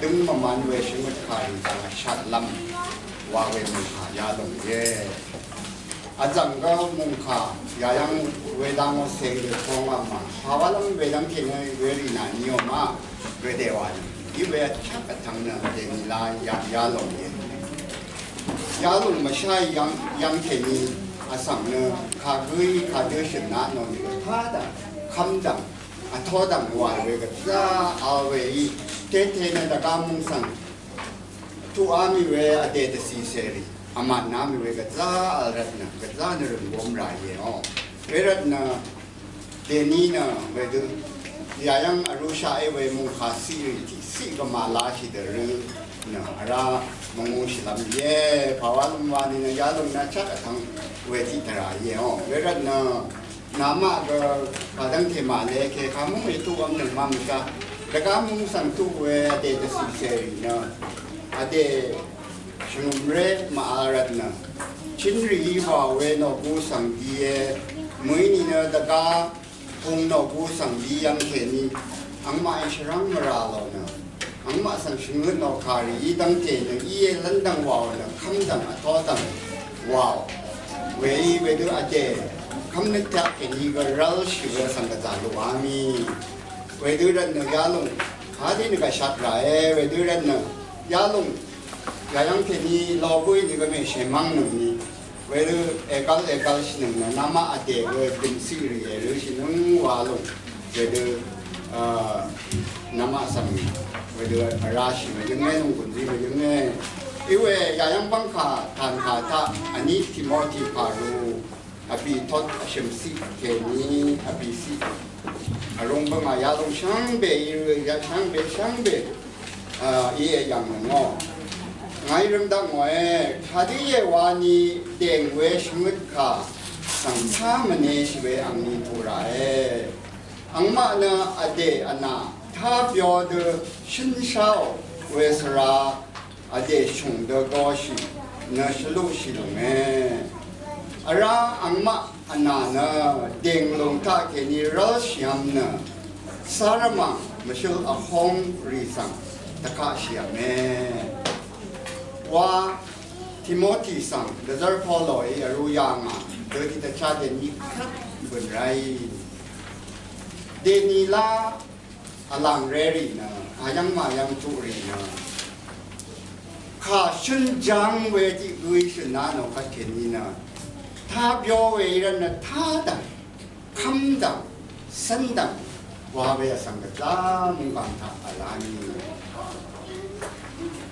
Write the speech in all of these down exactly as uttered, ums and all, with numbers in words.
Døng mvman we shvngøt kà rì dvng vshat lv́m wa we mungkà yalòng ye. Vzv̀ng gø mungkà yayv́ng wedvng o seng dø tong vma. Pàwálv́m wedv́ng kèní werì nà ni o ma. Wedø wa ni. Í we vchvk vtvng nø dèní la ya yalòng ye. Yalòng mvsha yv́ng yv́ng kèní vsv̀ng nø kagǿí kadø shø̀n nà nò ni gø tadv̀ng kv́mdv̀ng vtodv̀ng wa we gvzá vl we í. Tete nø dvgá mung svng tuq á mì we vdè dvcì cèrì vmàn ná mì we gvzá vl rvt nø gvzá nø rø̀m gom rà íe o. Wervt nø dèní nø wedø yayv́ng vrúshaq é we mungkà ciq rì tiqciq gvmà lashì dvrø nø vrá mvngúshì lv́m íe. Pàwálv́m wa ni nø yalòng nvchvk vtvng we tiq tvrà íe o. Wervt nø namaq gø kadv́ngte màle ke kamúng we tuq vmnøng má mvshá. Dvgá mung svng tuq we vdè dvcì cèrì nø vdè shvngø̀mré màvl rvt nø chínrìí wà we nògu svng die mø̀í ni nø dvgá pung nògu svng di yv́ng kèní angmaqí shvrv́ng mvrà lò nø angmaq svng shvngøt nò kàrìí dv́ngte nø íe lv́ndv̀ng wàò nø kv́mdv̀ng vtodv̀ng wàò. Weí wedø vdè kv́mnøt taq kèní gø rv́lshì we svng gvzà luq á mì. Wedø rvt nø yalòng kadø nø gvshat ràe. Wedø rvt nø yalòng yayv́ng kèní logǿí ni gø mèshèmv́ng nøngni. Wedø ègvl ègvlshìnøng nø namaq vdè gø dø̀mciq rì èrøshìnøng wa lòng. Wedø namaq svng wedø vrashì mvyǿnge nungkùnzí mvyǿnge. Iwe yayv́ng bv́ngkà tànkà taq vní Timoti kàru vbì tot vshø̀mciq kèní vbìciq vrung bvngà yalòng shvngbe í rø ya shvngbe shvngbe í èyv̀ng nøngò. Ngàí røm dakngòe kadø íe wani dèng we shvngøt kà svng cá mvneshì we angni turàe. Angmaq nø vdè vnà tá byo dø shønsháò we svra vdè shùng dø goshì nø shvluqshì lùnge. Vrá angmaq vnà nø dèng lùng taq kèní rv́lshìvm nø sárvmàng mvshøl vhóng rì svng dvkaqshìvme. Wa Timoti svng dvzv́r Poloí vrū yà ngà dø tiqdvchá dèní kvt bø̀n ráì. Dèní lá vlàng rerì nø, ayv́ng màyv́ng tuqrì nø kà shøn jang we tiq gø í shø̀n nà nò kvt kèní nø tá byo we í rvt nø tádv̀ng kv́mdv̀ng cv́ndv̀ng wa we vsvng gvzá mungkàng taq vla nì.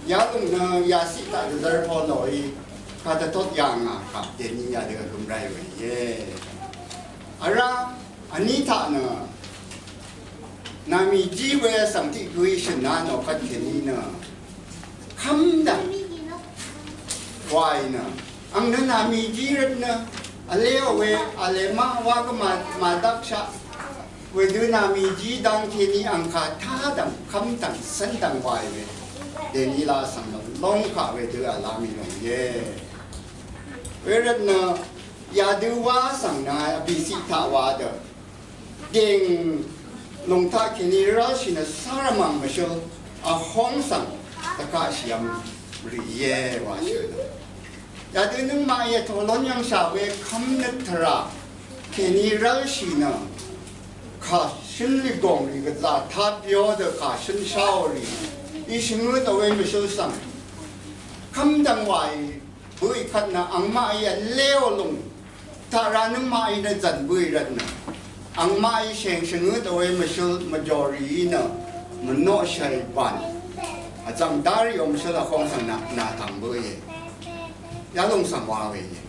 Yalòng nø yaciq taq dvzv́r Poloí kadvtot yà ngà kaq dèní yadø vhøm ráì we íe. Vrá vní taq nø nàmì jí we vsvng tiq gø í shø̀n nà nò kvt kèní nø kv́mdv̀ng wàì nø ang nø nàmì jí rvt nø vleò we vle maq wa gø màdvkshaq wedø nàmì jí dang kèní angkà tádv̀ng kv́mdv̀ng cv́ndv̀ng wàì we dèní la svng lòng kaq wedø vla mì lòng íe. Wervt nø yadø wa svng nø vbìciq taq wa dø dèng lùng taq kèní rv́lshì nø sárvmàng mvshøl vhóng svng dvkaqshìvm rì íe wa shø̀n. Yadø nøngmaq íe tolón yv̀ngshà we kv́mnøt tvrà kèní rv́lshì nø kà shøn lìgòng rì gvzà tá byo dø kà shøn sháò rì í shvngøt we mvshøl svng kv́mdv̀ng wàì bø̀í kvt nø angmaqí vleò lùng taq ra nøngmaqí nø zv̀n bø̀í rvt nø angmaqí sheng shvngøt we mvshøl mvjòrìí nø mvnoqshàì bàn vzv̀ng darì ò mvshøl vhóng svng nà nà tv̀ng bø̀í yalòng svng wa we íe.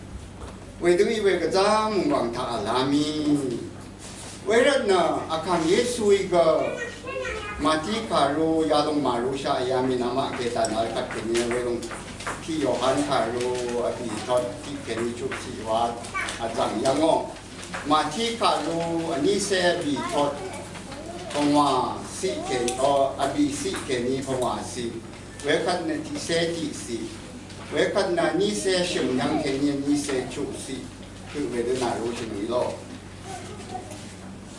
Wedø í we gvzá mungwàng taq vla mì. Wervt nø Vkàng Yesuí gø Mati kàru yalòng màru shaq yà mì namaq kètà nal kvt kèní welòng tiq Yohan kàru vbì tot tiq kèní chuq tiq wa vzv̀ng yv̀ngò. Mati kàru vnícé vbì tot pvngwà ciq kèní o vbì ciq kèní pvngwà ciq. Wekvt nø tiqcé tiqciq. Wekvt nø vnícé shø̀m yv̀ng kèní vnícé chuq ciq. Høq wedø nàru shø̀n í lo.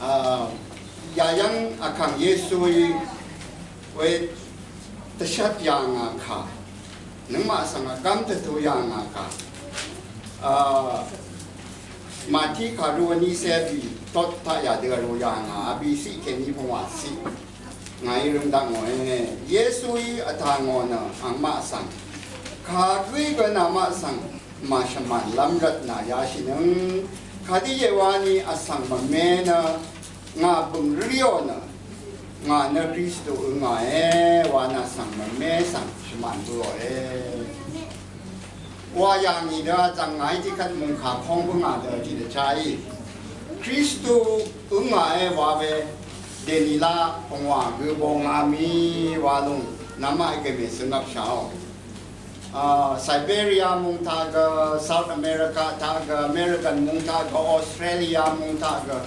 A, yayv́ng Vkàng Yesuí we Dvshat yà ngà kà. Nøngmaq svng vgv́m dvtu yà ngà kà. A, Mati kàru vní cé vbì tot taq yà dø vru yà ngà. Vbì ciq kèní pungwà ciq. Ngàí røng dakngòe. Yesuí vtà ngò nø angmaq svng. Kagǿí gø namaq svng. Màshvmàn lv́m rvtnà yashìnøng. Kadíe wani vsvng mvme nø ngà bø̀ng rìò nø ngà nø Kristu øngàe wa nø vsvng mvme svng shvmàn bøòe. Wa yà ngì dø vtvng ngàí tiqkvt mùngkà kong bǿngà dø tiqdvchá í. Kristu øngàe wa we dènìlá pvngwà gø bongá mì wa lúng namaq gø mèsø ngvpshàò. A, Siberia mung taq gø, South America taq gø, American mung taq gø, Australia mung taq gø.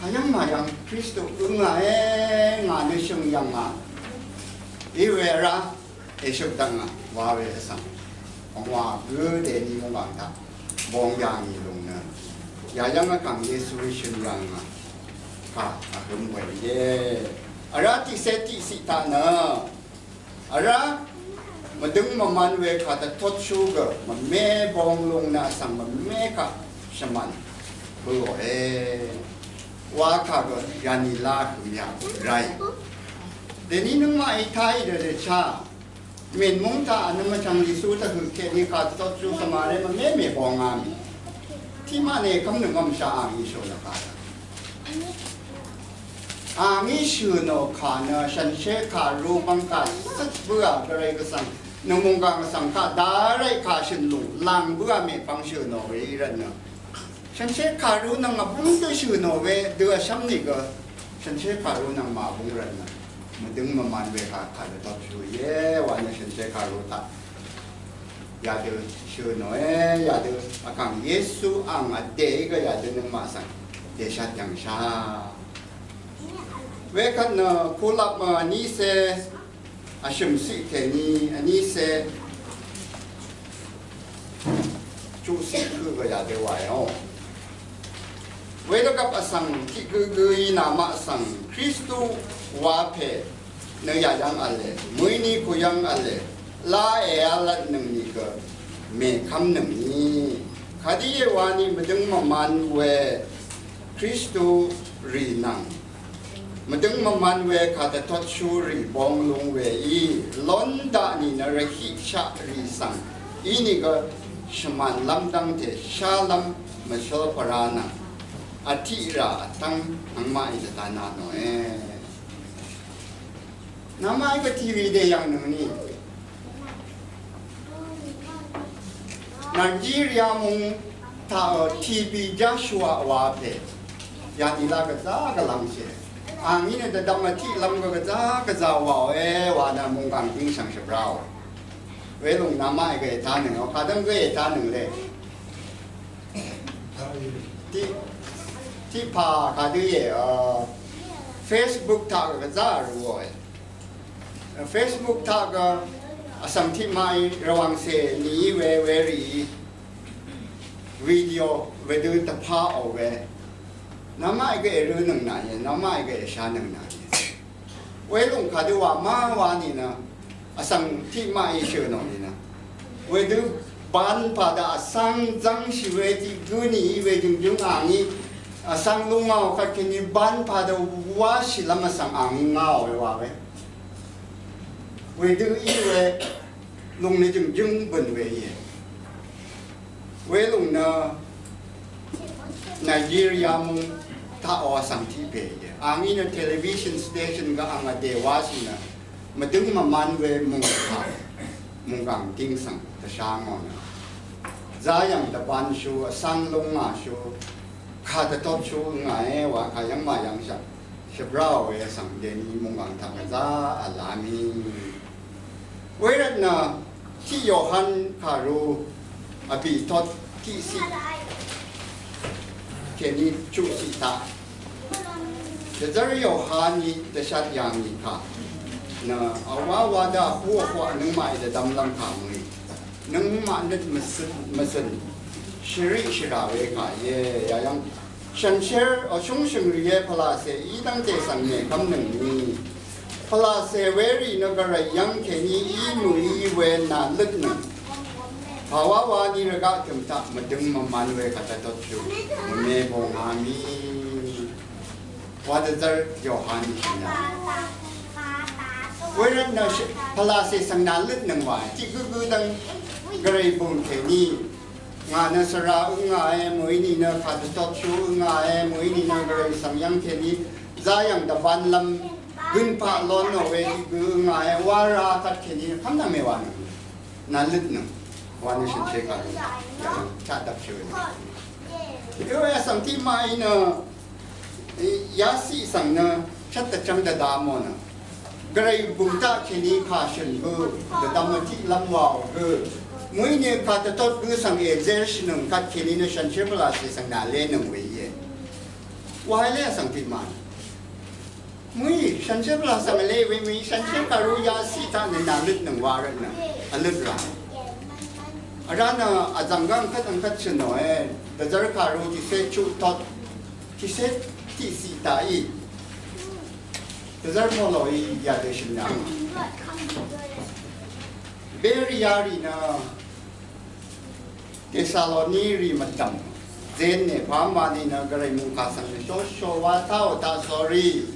Kayv́ng màyv́ng Kristu øngàe ngà nø shø̀ng yv̀ngà. Iwe rá, èshøk dvngà, wa we vsvng. Pvngwà gø dèní mungwàng taq. Bong yà ngì lúng nø. Yayv́ng vkàng Yesu shø̀ng yv̀ngà. Kà, vhøm we ye. Vrá tiqcé tiqciq taq nø. Vrá mvdøng mvman we kà dvtotshú gø mvme bong lung nø vsvng mvme kaq shvmvn bøòe. Wa kà gø yani la hømya rai. Deni nøngmaq í taq í dø dø chá. Mènmung taq nø mvchvng Yesu taq hø kèní kà dvtotshú svmare mvme mè bong a mì. Tiqmaq nø kvmnøng vmsha a mì shò nø kà. Angí shø̀ nò kà nø shànshér kàru bvngkà cøt bǿà gvray gvsvng nø mònggàng vsvng kaq dvrayq kà shø̀n lùng làng bǿà mèpvng shø̀ nò we í rvtnø. Shànshér kàru nvng vbúng dø shø̀ nò we dø vshv́m nìgø shànshér kàru nvng màvbúng rvtnø. Mvdøng mvman we kà kà dvdvp shø̀ íe wa nø shànshér kàru taq. Yadø shø̀ nòe, yadø vkàng Yesu ang vdèí gø yadø nøngmaq svng dèshat yv̀ngshà. Wekvt nø Kulap mø vnícé vshø̀m ciq kèní vnícé chuqciq høq gø yadø wàò. Wedvgvp vsvng tiq gø gø í namaq svng Kristu wa pè nø yayv́ng v̄le, mø̀íní kuyv́ng v̄le, lá èá lvtnøng nìgø mèkv́mnøng nì. Kadíe wani mvdøng mvman we Kristu rì nvng. Mvdøng mvman we kàdvtotshú rì bong lung we í, lón daq nìnø rvhiqshaq rì svng. Inìgø shvmàn lv́m dv́ngte shálv́m mvshǿl pvrá nvng. Vtiq rà vtv́ng angmaq í dvdvna nòe. Namaqí gø T V dèyv̀ng nøngni. Nigeria mung taq T B Joshua wa pè. Yadila gvza gvlvngshì. Angí nø dvdvm vtiq lv́m gø gvza gvza wa e wa nø mungkàng ding shvngshvbrao. Welung namaqí gø ètanøng o, kadv́ng gø ètanøng le. Tiq, tiq pà kadø íe, a, Facebook taq gvza ruòe. Facebook taq gø vsvng tiq maqí rvwàngcè nìí we, werìí video wedø dvpaqò we. Namaqí gø èrø̄nøng nàìe, namaqí gø èshanøng nàìe. Welung kadø wà má wa nìnø, vsvng tiq maqí shø̀nò nìnø. Wedø ban padø vsvng zv́ngshì we tiq gǿ nìí we jø̀ngjǿng angí, vsvng lungàò kvtkèní ban padø wáshìlv́m vsvng angí ngáò we wa we. Wedø í we lung nø jø̀ngjǿng bø̀n we íe. Welung nø Nigeria mung taqò vsvng tiq pè íe. Angí nø television station gø ang vdè wáshì nø mvdøng mvman we mungkà mungkàng ding svng dvsha ngò nø. Zayv̀ng dvbanshu, vsvng lungàshu, kà dvtopshu ngàe wa kà yv́ng mà yv́ngshv̀ng. Shvbraò we vsvng dèni mungkàng taq gvza v̀lá mì. Wervt nø tiq Yohan kàru vbì tot tiqciq kèní chuqciq taq. Dvzv́r Yohaní dvshat yà ngì kà nø vwá wa dø vhú vhwaq nøngmaqí dvdvmlv́m kà mø̀í. Nøngmaq nøt mvcø̀n, mvcø̀n shvriq shvrà we kà íe, yayv́ng shànshér vshúng shø̀ngrìé pvlacè í dv́ngte svng mèkv́mnøngni. Pvlacè werì nø gvray yv́ng kèní í mø̀í we nà løtnøng. Pàwá wa ni rvgaq tø̀m taq mvdøng mvman we kàdvtotshú. Mvme bòngá mì. Wa dvzv́r Yohan shìnà. Wervt nø pvlacè svng nà løtnøng wa. Tiq gǿgǿ dv́ng gvray bø̀ng kèní. Ngà nø svra ǿngàe, mø̀í nìnø kàdvtotshú ǿngàe, mø̀í nìnø gvray svng yv́ng kèní zayv̀ng dvbanlv́m gønpaq lon nò we gø ǿngàe, wara kvt kèní kv́m nvme wa nø nvløt nø wa nø shø̀nshé kà nø yv̀ng chaqdvpshø nø. Ø, vsvng tiqmaqí nø yasiq svng nø chvt dvchvng dvda mò nø. Gvray bø̀ng taq kèní kà shø̀n bø dvdvm tiqlv́m wàò gø. Mø̀í nø kà dvtot gø svng èzershìnøng kvt kèní nø shànshér pvlacè svng nà lénøng we íe. Wàí lé vsvng tiqmaq. Mø̀í shànshér pvlacè svng vlé we mø̀í shànshér kàru yasiq taq nø nà løtnøng wa rvtnøng. Vløt rà. Vrá nø vzv̀ng gv́ng kvt angkvt shø̀n nòe. Dvzv́r kàru tiqsé chuqtot. Tiqsé tiqsiq taqí. Dvzv́r Poloí yadø shø̀n yà. Beriarì nø Tesalonirì mvdv̀m. Zen nè pàmvma nìnø gvray mungkà svng nø shosho wa taq o taq sori.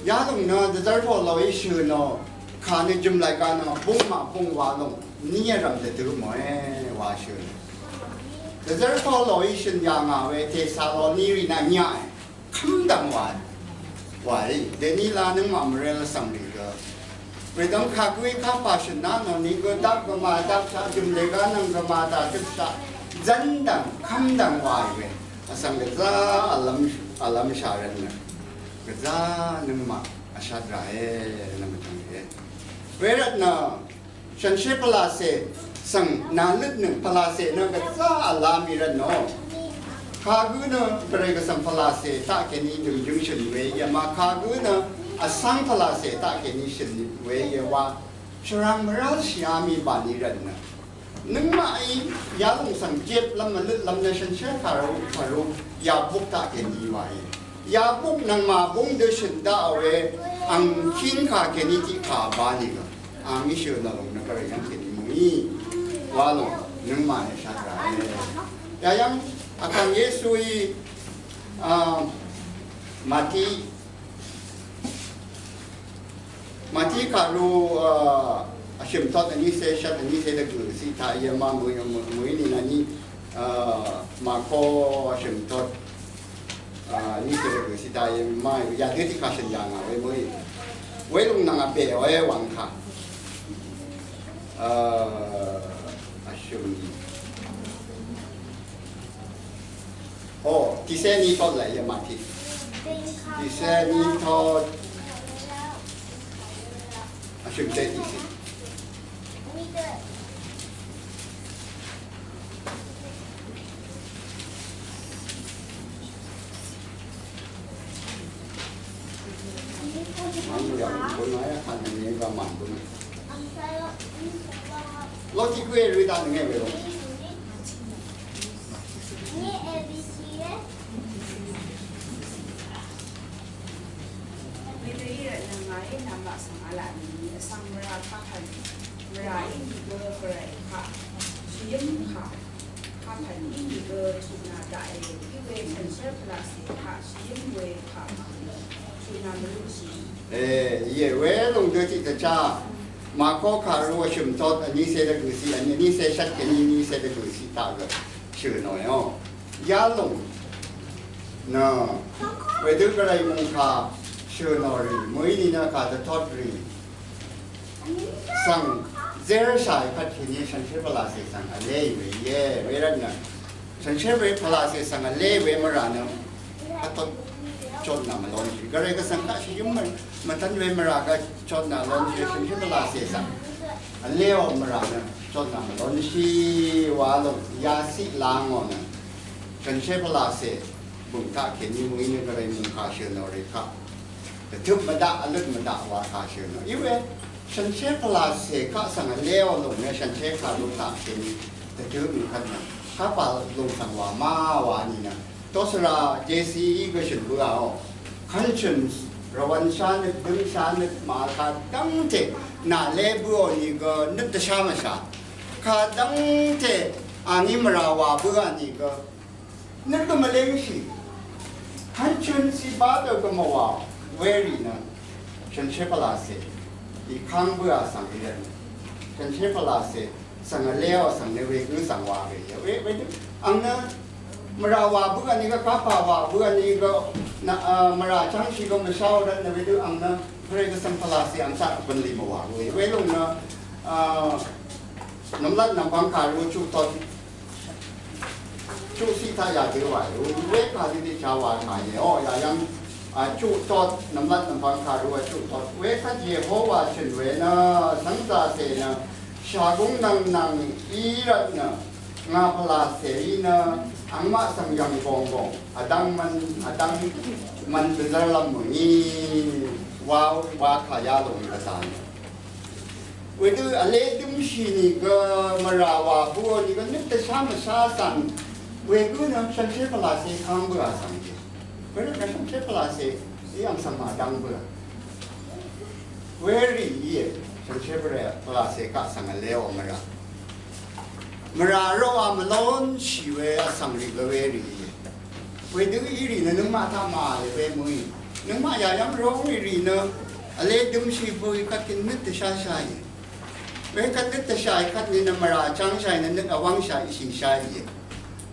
Yalòng nø dvzv́r Poloí shø̀ nò kà nø jø̀m làì gà nø bung màbung wa lòng. Ní vrv̀m dvdø mòe wa shø̀ nò. Dvzv́r Poloí shø̀n yà ngà we Tesalonirì nø nyàe. Kv́mdv̀ng wàí. Wàí, dèní la nøngmaq mvrel vsvng rì gø. Wedv́ng kagǿí kapà shø̀n ná nò ni gø dvp gvmà dvpshaq jø̀m lèga nvng gvmà dà døpshaq. Zv́ndv̀ng, kv́mdv̀ng wàí we. Vsvng gvzá vlvm, vlvmshà rvtnø. Gvzá nøngmaq vshat ràe, nvmvtvng rìe. Wervtnø, Shànshér pvlacè svng nà løtnøng pvlacè nø gvzá vla mì rvtnò. Kagǿ nø gvray gvsvng pvlacè taq kèní dø̀ngjǿng shø̀n we íe ma kagǿ nø vsvng pvlacè taq kèní shø̀n we íe wa. Shvrang mvrálshìá mì bàní rvtnø. Nøngmaqí yalòng svng jeplv́m vløtlv́m nø shànshér kàru kàru yabuk taq kèní wa íe. Yabuk nvng màbúng dø shø̀n daqò we ang kín kà kèní tiqkà bàní gø. Ang íshø̀ nà lòng nø gvray yv́ng kèní mø̀í. Wa lòng nøngmaq nø shaq ràe. Yayv́ng Vkàng Yesuí, a, Màtí, Màtí kàru, a, vshø̀m tot vnícé shvt vnícé dvgø̀ ciq taq yvma mø̀í, mø̀í, mø̀í nìnà ní, a, Màko vshø̀m tot A, ní kèlè gø sita yema yadø tiq kà shø̀n yà ngà we mø̀í. Welòng nvng vbè we wàng kà. A, vshø̀m. O, tiqsé ní tot lè yema tiq. Tiqsé ní tot. Vshø̀m té tiqsé. Lo tiq kwe rø taq nøngé we lo. Wedø í rvtnø ngàí namaq svng vlaq nìni vsvng mvrà kapv̀n, mvrà ínìgø gvray kaq shvyǿng kà kapv̀n ínìgø chutnà daqe, íwe shànshér pvlacè kaq shvyǿng we kà màngø chutnà mvlúnshì. E, íe, welòng dø tiqdvchá Màko kàru vshø̀m tot vnícé dvgø̀ciq, vnícé shvt kèní vnícé dvgø̀ciq taq gø shø̀ nòe ò. Yalòng nø wedø gvray mungkà shø̀ nò rì, mø̀í nìnø kà dvtot rì svng zershàì kvt kèní shànshér pvlacè svng vlé we íe, wervtnø shànshér we pvlacè svng vlé we mvrà nø vtot chotnà mvlonshì. Gvray gvsvng kaq shvyǿng mvtvn we mvrà gø chotnà lonshì, shànshér pvlacè svng vléò mvrà nø chotnà mvlonshì wa lòng yaciq la ngò nø shànshér pvlacè bø̀ng taq kèní mø̀í nø gvray mungkà shø̀ nò rì kaq. Dvtøp mvdaq, vløt mvdaq wa kà shø̀ nò. Íwe shànshér pvlacè kaq svng vléò lòng nø shànshér kàru taq kèní dvtøp mvkvt nø. Kapà lòng svng wà ma wa nìnø. Tosvra J C í gø shø̀n bø àò. Conscience Rvwv̀n shá nøt, døng shá nøt, màvl kadv́ngte nà lé bǿò nìgø nøt dvshá mvshá. Kadv́ngte àngí mvrà wà bǿà nìgø nøt gø mvléngshì. Hvnchøn cìbá dø gø mvwà werì nø shànshér pvlàcè ìkáng bǿà svng í rvt nø shànshér pvlàcè svng vléò svng nø wegǿ svng wa we íe. We, wedø ang nø mvrà wà bǿà nìgø, kapà wà bǿà nìgø, nà, a, mvrà chv́ngshì gø mvsháò rvt nø wedø ang nø Gvray Gvsvng pvlàcè ang taq bø̀nlì mvwà we. Welòng nø, a, nvmlat nvmpvng kàru chuqtot chuqciq taq yadø wàò. Wekà dø dø chá wà kà íe. O, yayv́ng, a, chuqtot, nvmlat nvmpvng kàru a chuqtot. Wekvt Yehowa shø̀n we nø, svngzàcè nø, shàgúng nvng nvng í rvt nø, ngà pvlàcèí nø, angmaq svng yv̀ng gònggòng, vdv́ng mvn, vdv́ng mvn dvzv́rlv́m mø̀í, wa, wa kà yalòng dvzà nø. Wedø vlé dømshì nìgø mvrà wà bǿò nìgø nøt dvshá mvshá svng wegǿ nø shànshér pvlàcè kang bǿà svng íe. Wervt nø shànshér pvlàcè í ang svng màdv́ng bǿà. Werì íe, shànshér pvlàcè kaq svng vléò mvrà. Mvrà roqà mvlónshì we vsvng rì gø werì íe. Wedø írì nø nøngmaq taq màvle we mø̀í. Nøngmaq yayv́ng rongì rì nø vlé dømshì bø̀í kvt kì nøt dvshá shá íe. Wekvt nøt dvshà í kvt ni nø mvrà chv́ngshà í nø nøt vwv́ngshà í shìshà íe.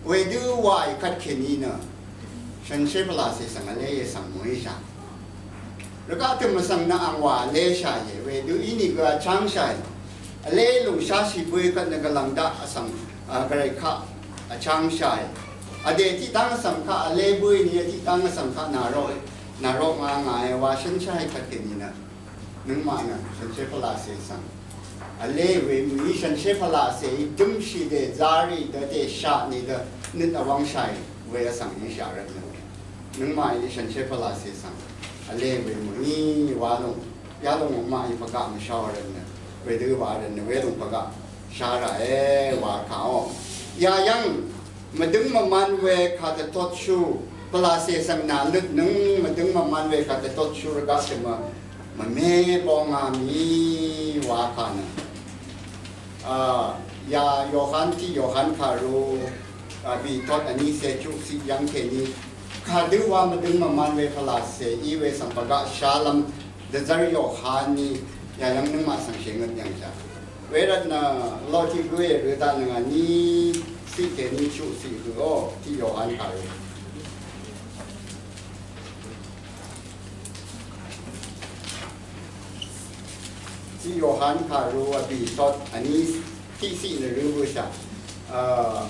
Wedø wà í kvt kèní nø shànshér pvlàcè svng vlé íe svng mø̀í shà. Rvgaq tø̀m vsvng nø ang wà vléshà íe. Wedø ínìgø vchv́ngshà í. Vlé lùngshashì bø̀í kvt nø gvlv̀ng daq vsvng, a, Gvray kaq vchv́ngshà í. Vdè tiqdv́ng vsvng kaq vlé bø̀í ni tiqdv́ng vsvng kaq nàroq, nàroq ngà ngà í wa shø̀nshà í kvt kèní nø. Nøngmaq nø shànshér pvlàcè svng vlé we mø̀í shànshér pvlàcèí dømshì dè zarì dø dè shaq nìdø nøt vwv́ngshàì we vsvng íshaq rvt nø. Nøngmaqí shànshér pvlàcè svng vlé we mø̀í wa lòng, yalòng maqí pvgaq mvsháò rvt nø. Wedø wa rvt nø welòng pvgaq shá ràe wa kàò. Yayv́ng mvdøng mvman we kàdvtotshú, pvlàcè svng nà nøt nøng mvdøng mvman we kàdvtotshú rvgaq shvmø mvme bongà mì wa kà nø. A, ya Yohan tiq Yohan kàru, a, bìtot vní cé chuqciq yv́ng kèní. Kadø wa mvdøng mvman we pvlàcè í we svng pvgaq shálv́m dvzv́r Yohan ní yayv́ng nøngmaq svng shèngøt yv̀ngshà. Wervt nø lo tiq gǿ èrø daq nøngà ní ciq kèní chuqciq høqò tiq Yohan kàru. Tiq Yohan kàru vbì tot vní tiqciq nø rø bøshà. A,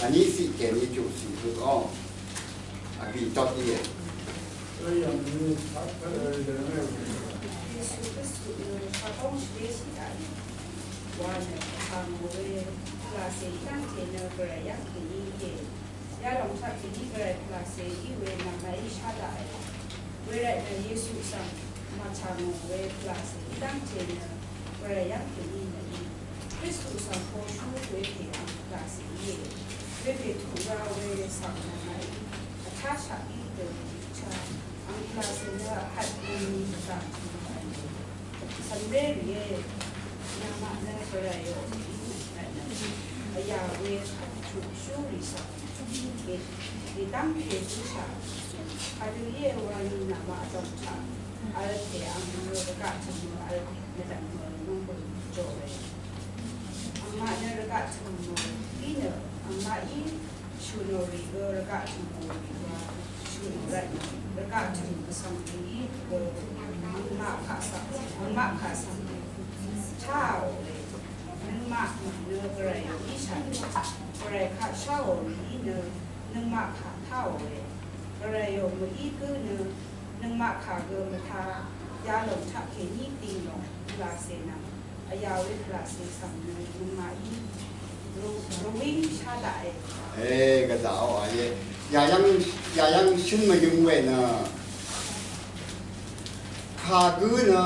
vní ciq kèní chuqciq høqò. Vbì tot íe. Yesu Kristu nø shagóng shvlé shì daqì. Wa nø vkàngò we pvlàcè í dv́ngte nø Gvray yv́ng kèní íe. Yalòng taq kèní Gvray pvlàcè í we nàmaqí shá daqe. Wervt nø Yesu svng màchà ngò we pvlàcè í dv́ngte nø Gvray yv́ng kèní mø̀í. Kristu svng poshú wepè ang pvlàcè íe. Wepè tuq ra we svng nàmaqí vtáshaq í dø vchá ang pvlàcè nø vhvt mø̀í vgà tø̀mø v̄le. Cv̀mré rìé, namaq nø Gvrayò, vyà we kàdvtut shúrì svng, èdv́ngte dúshà, kadø íe wani namaq dv̀ng taq, vl pè ang nø rvgaq tø̀mø vl pè mvdv̀m mø nungkùn jòe. Angmaq nø rvgaq tø̀mø í nø, angmaqí shø̀nò rì gø rvgaq tø̀m ò rì gø shø̀nò rvt nø rvgaq tø̀m vsvng rìí gø angmaq kaq svng, angmaq kaq svng táò we. Nøngmaq nø Gvrayò íshà nø Gvray kaq sháò rìí nø nøngmaq kaq táò we. Gvrayò mø̀í gǿ nø nøngmaq kaq gø mvtá yalòng taqkèní dìng lòng pvlàcè nvng vyà we pvlàcè svng nø nøngmaqí rvwíng shá daqe. E, gvzà oqà íe. Yayv́ng, yayv́ng shǿn mvyǿng we nø kagǿ nø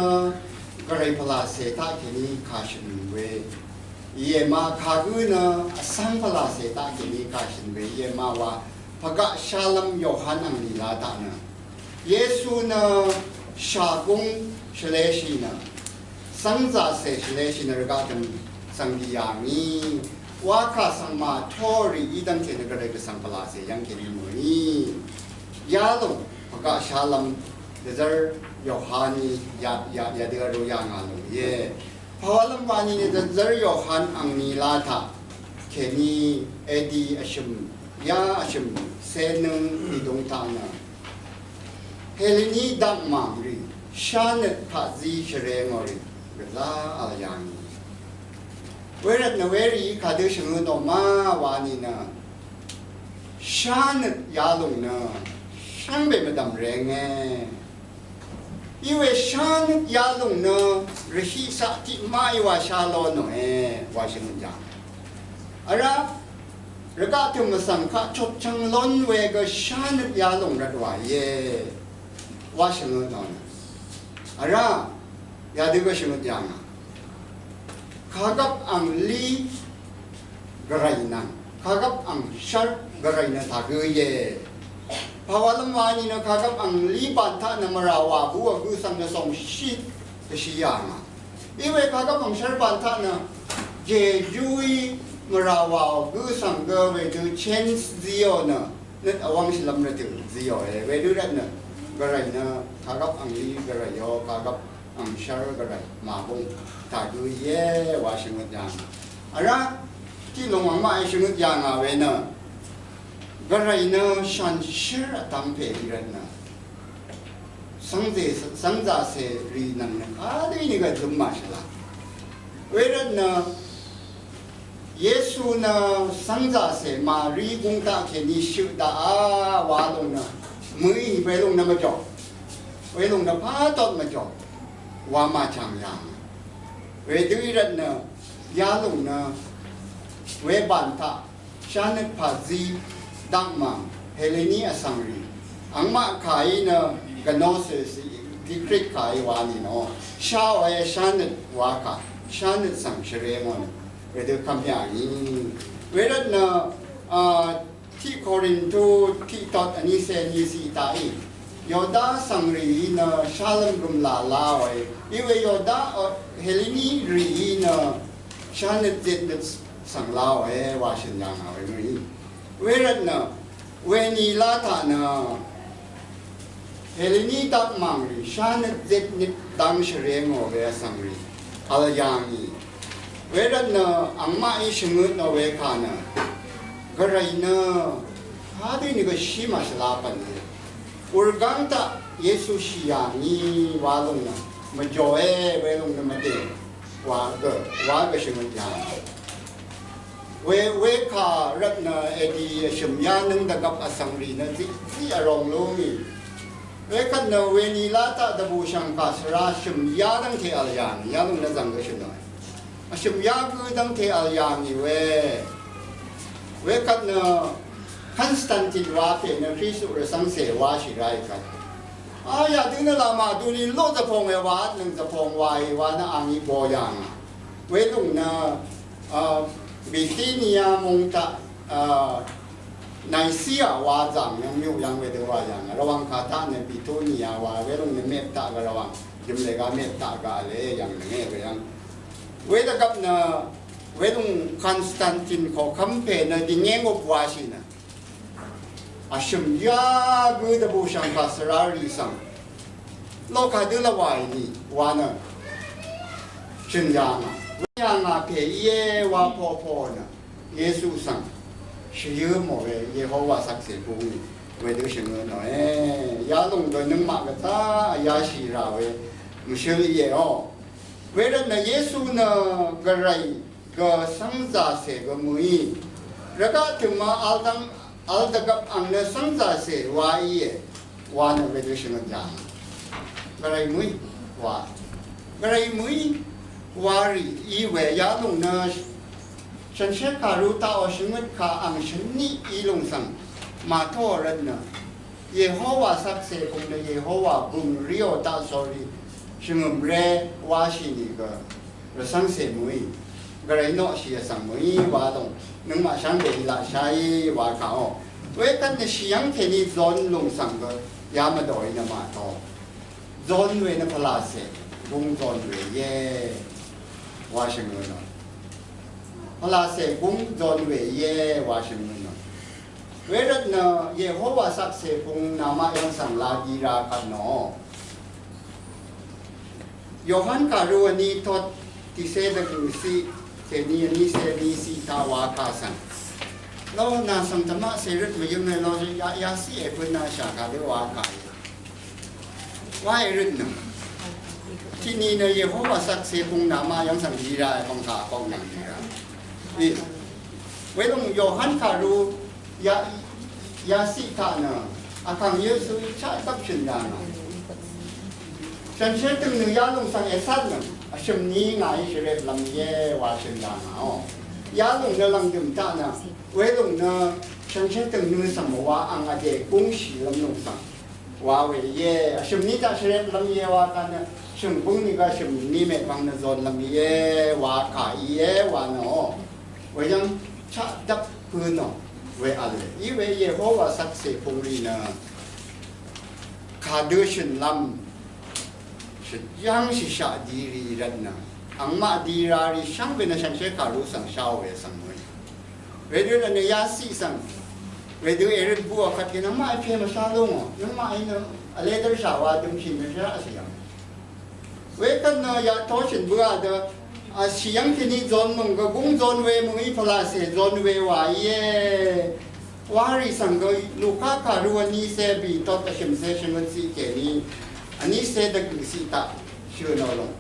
Gvray pvlàcè taqkèní kàshø̀n we íe ma, kagǿ nø vsvng pvlàcè taqkèní kàshø̀n we íe ma wa pvgaq shálv́m Yohan angnìlá taq nø Yesu nø shàgúng shvleshì nø, svngzàcè shvleshì nø rvgaq tø̀m svng dì yà ngì. Wakà svng màtórì í dv́ngte nø gvray gvsvng pvlàcè yv́ng kèní mø̀í. Yalòng pvgaq shalvm dvzv́r Yohaní ya, ya, yadø vrū yà ngà lùng íe. Pàwalv́m wani nø dvzv́r Yohan angni la taq kèní edi vshø̀m, ya vshø̀m cénøng nìdung taq nø Helini dakmang rì shánøt paqzí shvrengò rì gvzá vl yà ngì. Wervt nø werì kadø shvngøt nò ma wani nø shánøt yalùng nø shvngbe mvdv̀m renge. Iwe shánøt yalùng nø rvhiqsaq tiqmaq iwa shá ló nòe wa shvngøt yà. Vrá rvgaq tø̀m vsvng kaq chotchvng lón we gø shánøt yalùng rvt wa íe wa shvngøt nò nø. Vrá yadø gø shvngøt yà ngà. Kagvp angli gvray nvng kagvp angshv́r gvray nø tagǿ íe. Pàwalv́m wani nø kagvp angli bantaq nø mvrà wà bú vgø svng nø sòngshí dvshì yà ngà. Iwe kagvp angshv́r bantaq nø Jejú í mvrà wà vgø svng gø wedø chance zíò nø nøt vwv́ng shvlv́m rvtø̀ zíòe. Wedø rvt nø gvray nø kagvp angli gvrayò kagvp angshv́r gvray màbung tagǿ íe wa shvngøt yà ngà. Vrá tiqlùng angmaq í shvngøt yà ngà we nø gvray nø shànshér vtvng pè í rvt nø svngzè, svngzàcè rì nvng nø kadø í nìgø døm màshvla. Wervt nø Yesu nø svngzàcè Mari gúng taq kèní shøq daqá wa lùng nø mø̀í welùng nø mvjò. Welùng nø pàtot mvjò. Wa màchàng yà. Wedø í rvt nø yalùng nø webàn taq shánøt pàzí dakmang Helini vsvng rì. Angmaq kàí nø gnosis, Greek kàí wa nìnò. Sháòe shánøt wa kà. Shánøt svng shvrengò nø. Wedø kvm yà ngì. Wervt nø, a, tiq Korintu tiq tot vní cé vní ciq taqí Yoda vsvng rìí nø shálv́m gø̀m laq laòe. Iwe Yoda, a, Helini rìí nø shánøt zitnøt svng laòe wa shø̀n yà ngà we mø̀í. Wervt nø weni la taq nø Helini dakmang rì shánøt zitnøt dang shvrengò we vsvng rì vl yà ngì. Wervt nø angmaqí shvngøt nò we kà nø gvray nø hadø nìgø shí màshvla pv̀n íe. Urgáng taq Yesu shì yà ngì wa lùng nø mvjòe welùng nø mvdè wa gø, wa gø shvngøt yà ngì. We, wekà rvt nø edi vshø̀m yá nǿng dvgvp vsvng rì nø ziqziq vròng lú ngì. Wekvt nø weni la taq dvbù shv̀ngkà svra vshø̀m yá dv́ngte vl yà ngì, yalòng nø zv̀ng gø shø̀n nòe. Vshø̀m yá gǿ dv́ngte vl yà ngì we. Wekvt nø Konstantin wa pè nø Kristu rvcv́ngcè washì ráì kvt. A yadø nø lama duni lo zvpòng we wa vtnøng zvpòng waì wa nø angí bo yà ngà. Welùng nø, a, Bithynia mung taq, a, Nicaea wa zàng yv̀ng myuq yv̀ng wedø wa yv̀ng. Rvwàng kà taq nø Bithynia wa welùng nø mep taq gø rvwàng. Jø̀m lèga mep taq gø vle yv̀ng nø nge we yv̀ng. Wedø gvp nø welùng Konstantin koqkvm pè nø dìngé ngop washì nø. Vshø̀m yá gǿ dvbù shv̀ngkà svra rì svng. Lokà dø lvwàì nì wa nø. Shø̀n yà ngà. Yà ngà pè íe wa poqpoq nø. Yesu svng. Shvyǿ mò we Yehowa shvkse bung nì. Wedø shvngø nòe. Yalòng dø nøngmaq gvtá vyáshì rà we. Mvshøl íe o. Wervt nø Yesu nø gvray gø svngzàcè gø mø̀í. Rvgaq tø̀má vl dv́ng vl dvgvp ang nø svngzàcè wa íe. Wa nø wedø shvngøt yà. Gvray mø̀í wa. Gvray mø̀í wa rì í we yalòng nø shànshér kàru taqò shvngøt kà ang shvní í lùng svng. Màtó rvt nø Yehowa shvkse kung nø Yehowa bø̀ng ríò taq sórí shvngø̀m ré wáshì nìgø rvcv́ngcè mø̀í. Gvray noqshì vsvng mø̀í wa lòng nøngmaq shvngbe í laqsháí wa kàó. Wekvt nø shì yv́ng kèní zon lùng svng gø ya mvdòí nø màtó. Zon we nø pvlase gúng zon we íe wa shø̀n nø. Pvlase gúng zon we íe wa shø̀n nø. Wervt nø Yehowa sakse pung namaq yv́ng svng la di ra kvt nø. Yohan kàru vní tot tiqsé dvgø̀ siq kèní vní sé vní siq taq wa kà svng. Lo nà svng tvmaq sèrøt mvyøng e lo ya ya siq e pø̄n nà shà kà dø wa kà. Wa e røt nø. Tiqni nø Yehowa sakse pung namaq yv́ng svng di ra e pvng kà pvng nà di ra. Welung Yohan kàru ya ya siq taq nø. Vkàng Yesu chaq dvp shø̀n ya nø. Shànshér tø̀ng nø yalòng svng èsat nø vshø̀m ni ngàí shvrep lv́m íe wa shø̀n dà ngàò. Yalòng nø lv̀ngdø̀m taq nø welòng nø shànshér tø̀ng nø svng mvwa ang vdè gúngshì lv́m lòng svng wa we íe. Vshø̀m ni taq shvrep lv́m íe wa kà nø shø̀m gúng ni gvshø̀m ni mèpvng nø zon lv́m íe wa kà íe wa nø. Weyv́ng chaq dvp pø̄ nø we vl e. Iwe Yehowa sakse pung rì nø kadø shø̀n lv́m shø̀n yv́ng shìshaq di rì rvt nø angmaq di ra rì shvngbe nø shànshér kàru svng shao we svng mø̀í. Wedø nø nø yasiq svng wedø èrøt buq vkvt kèní angmaq í pè mvsha lúngò. Nøngmaq í nø vle dv́rshà wa dømshì nø shvraq vshì yv̀ng. Wekvt nø yaqto shø̀n bø a dø vshì yv̀ng kèní zon mø̀ng gø gúng zon we mø̀ng í pvlase zon we wa íe. Wa rì svng gø Luka kàru vní sé bì tot vshø̀m sé shvngøt siq kèní vní sé dvgø̀ siq taq shø̀n ò lòng.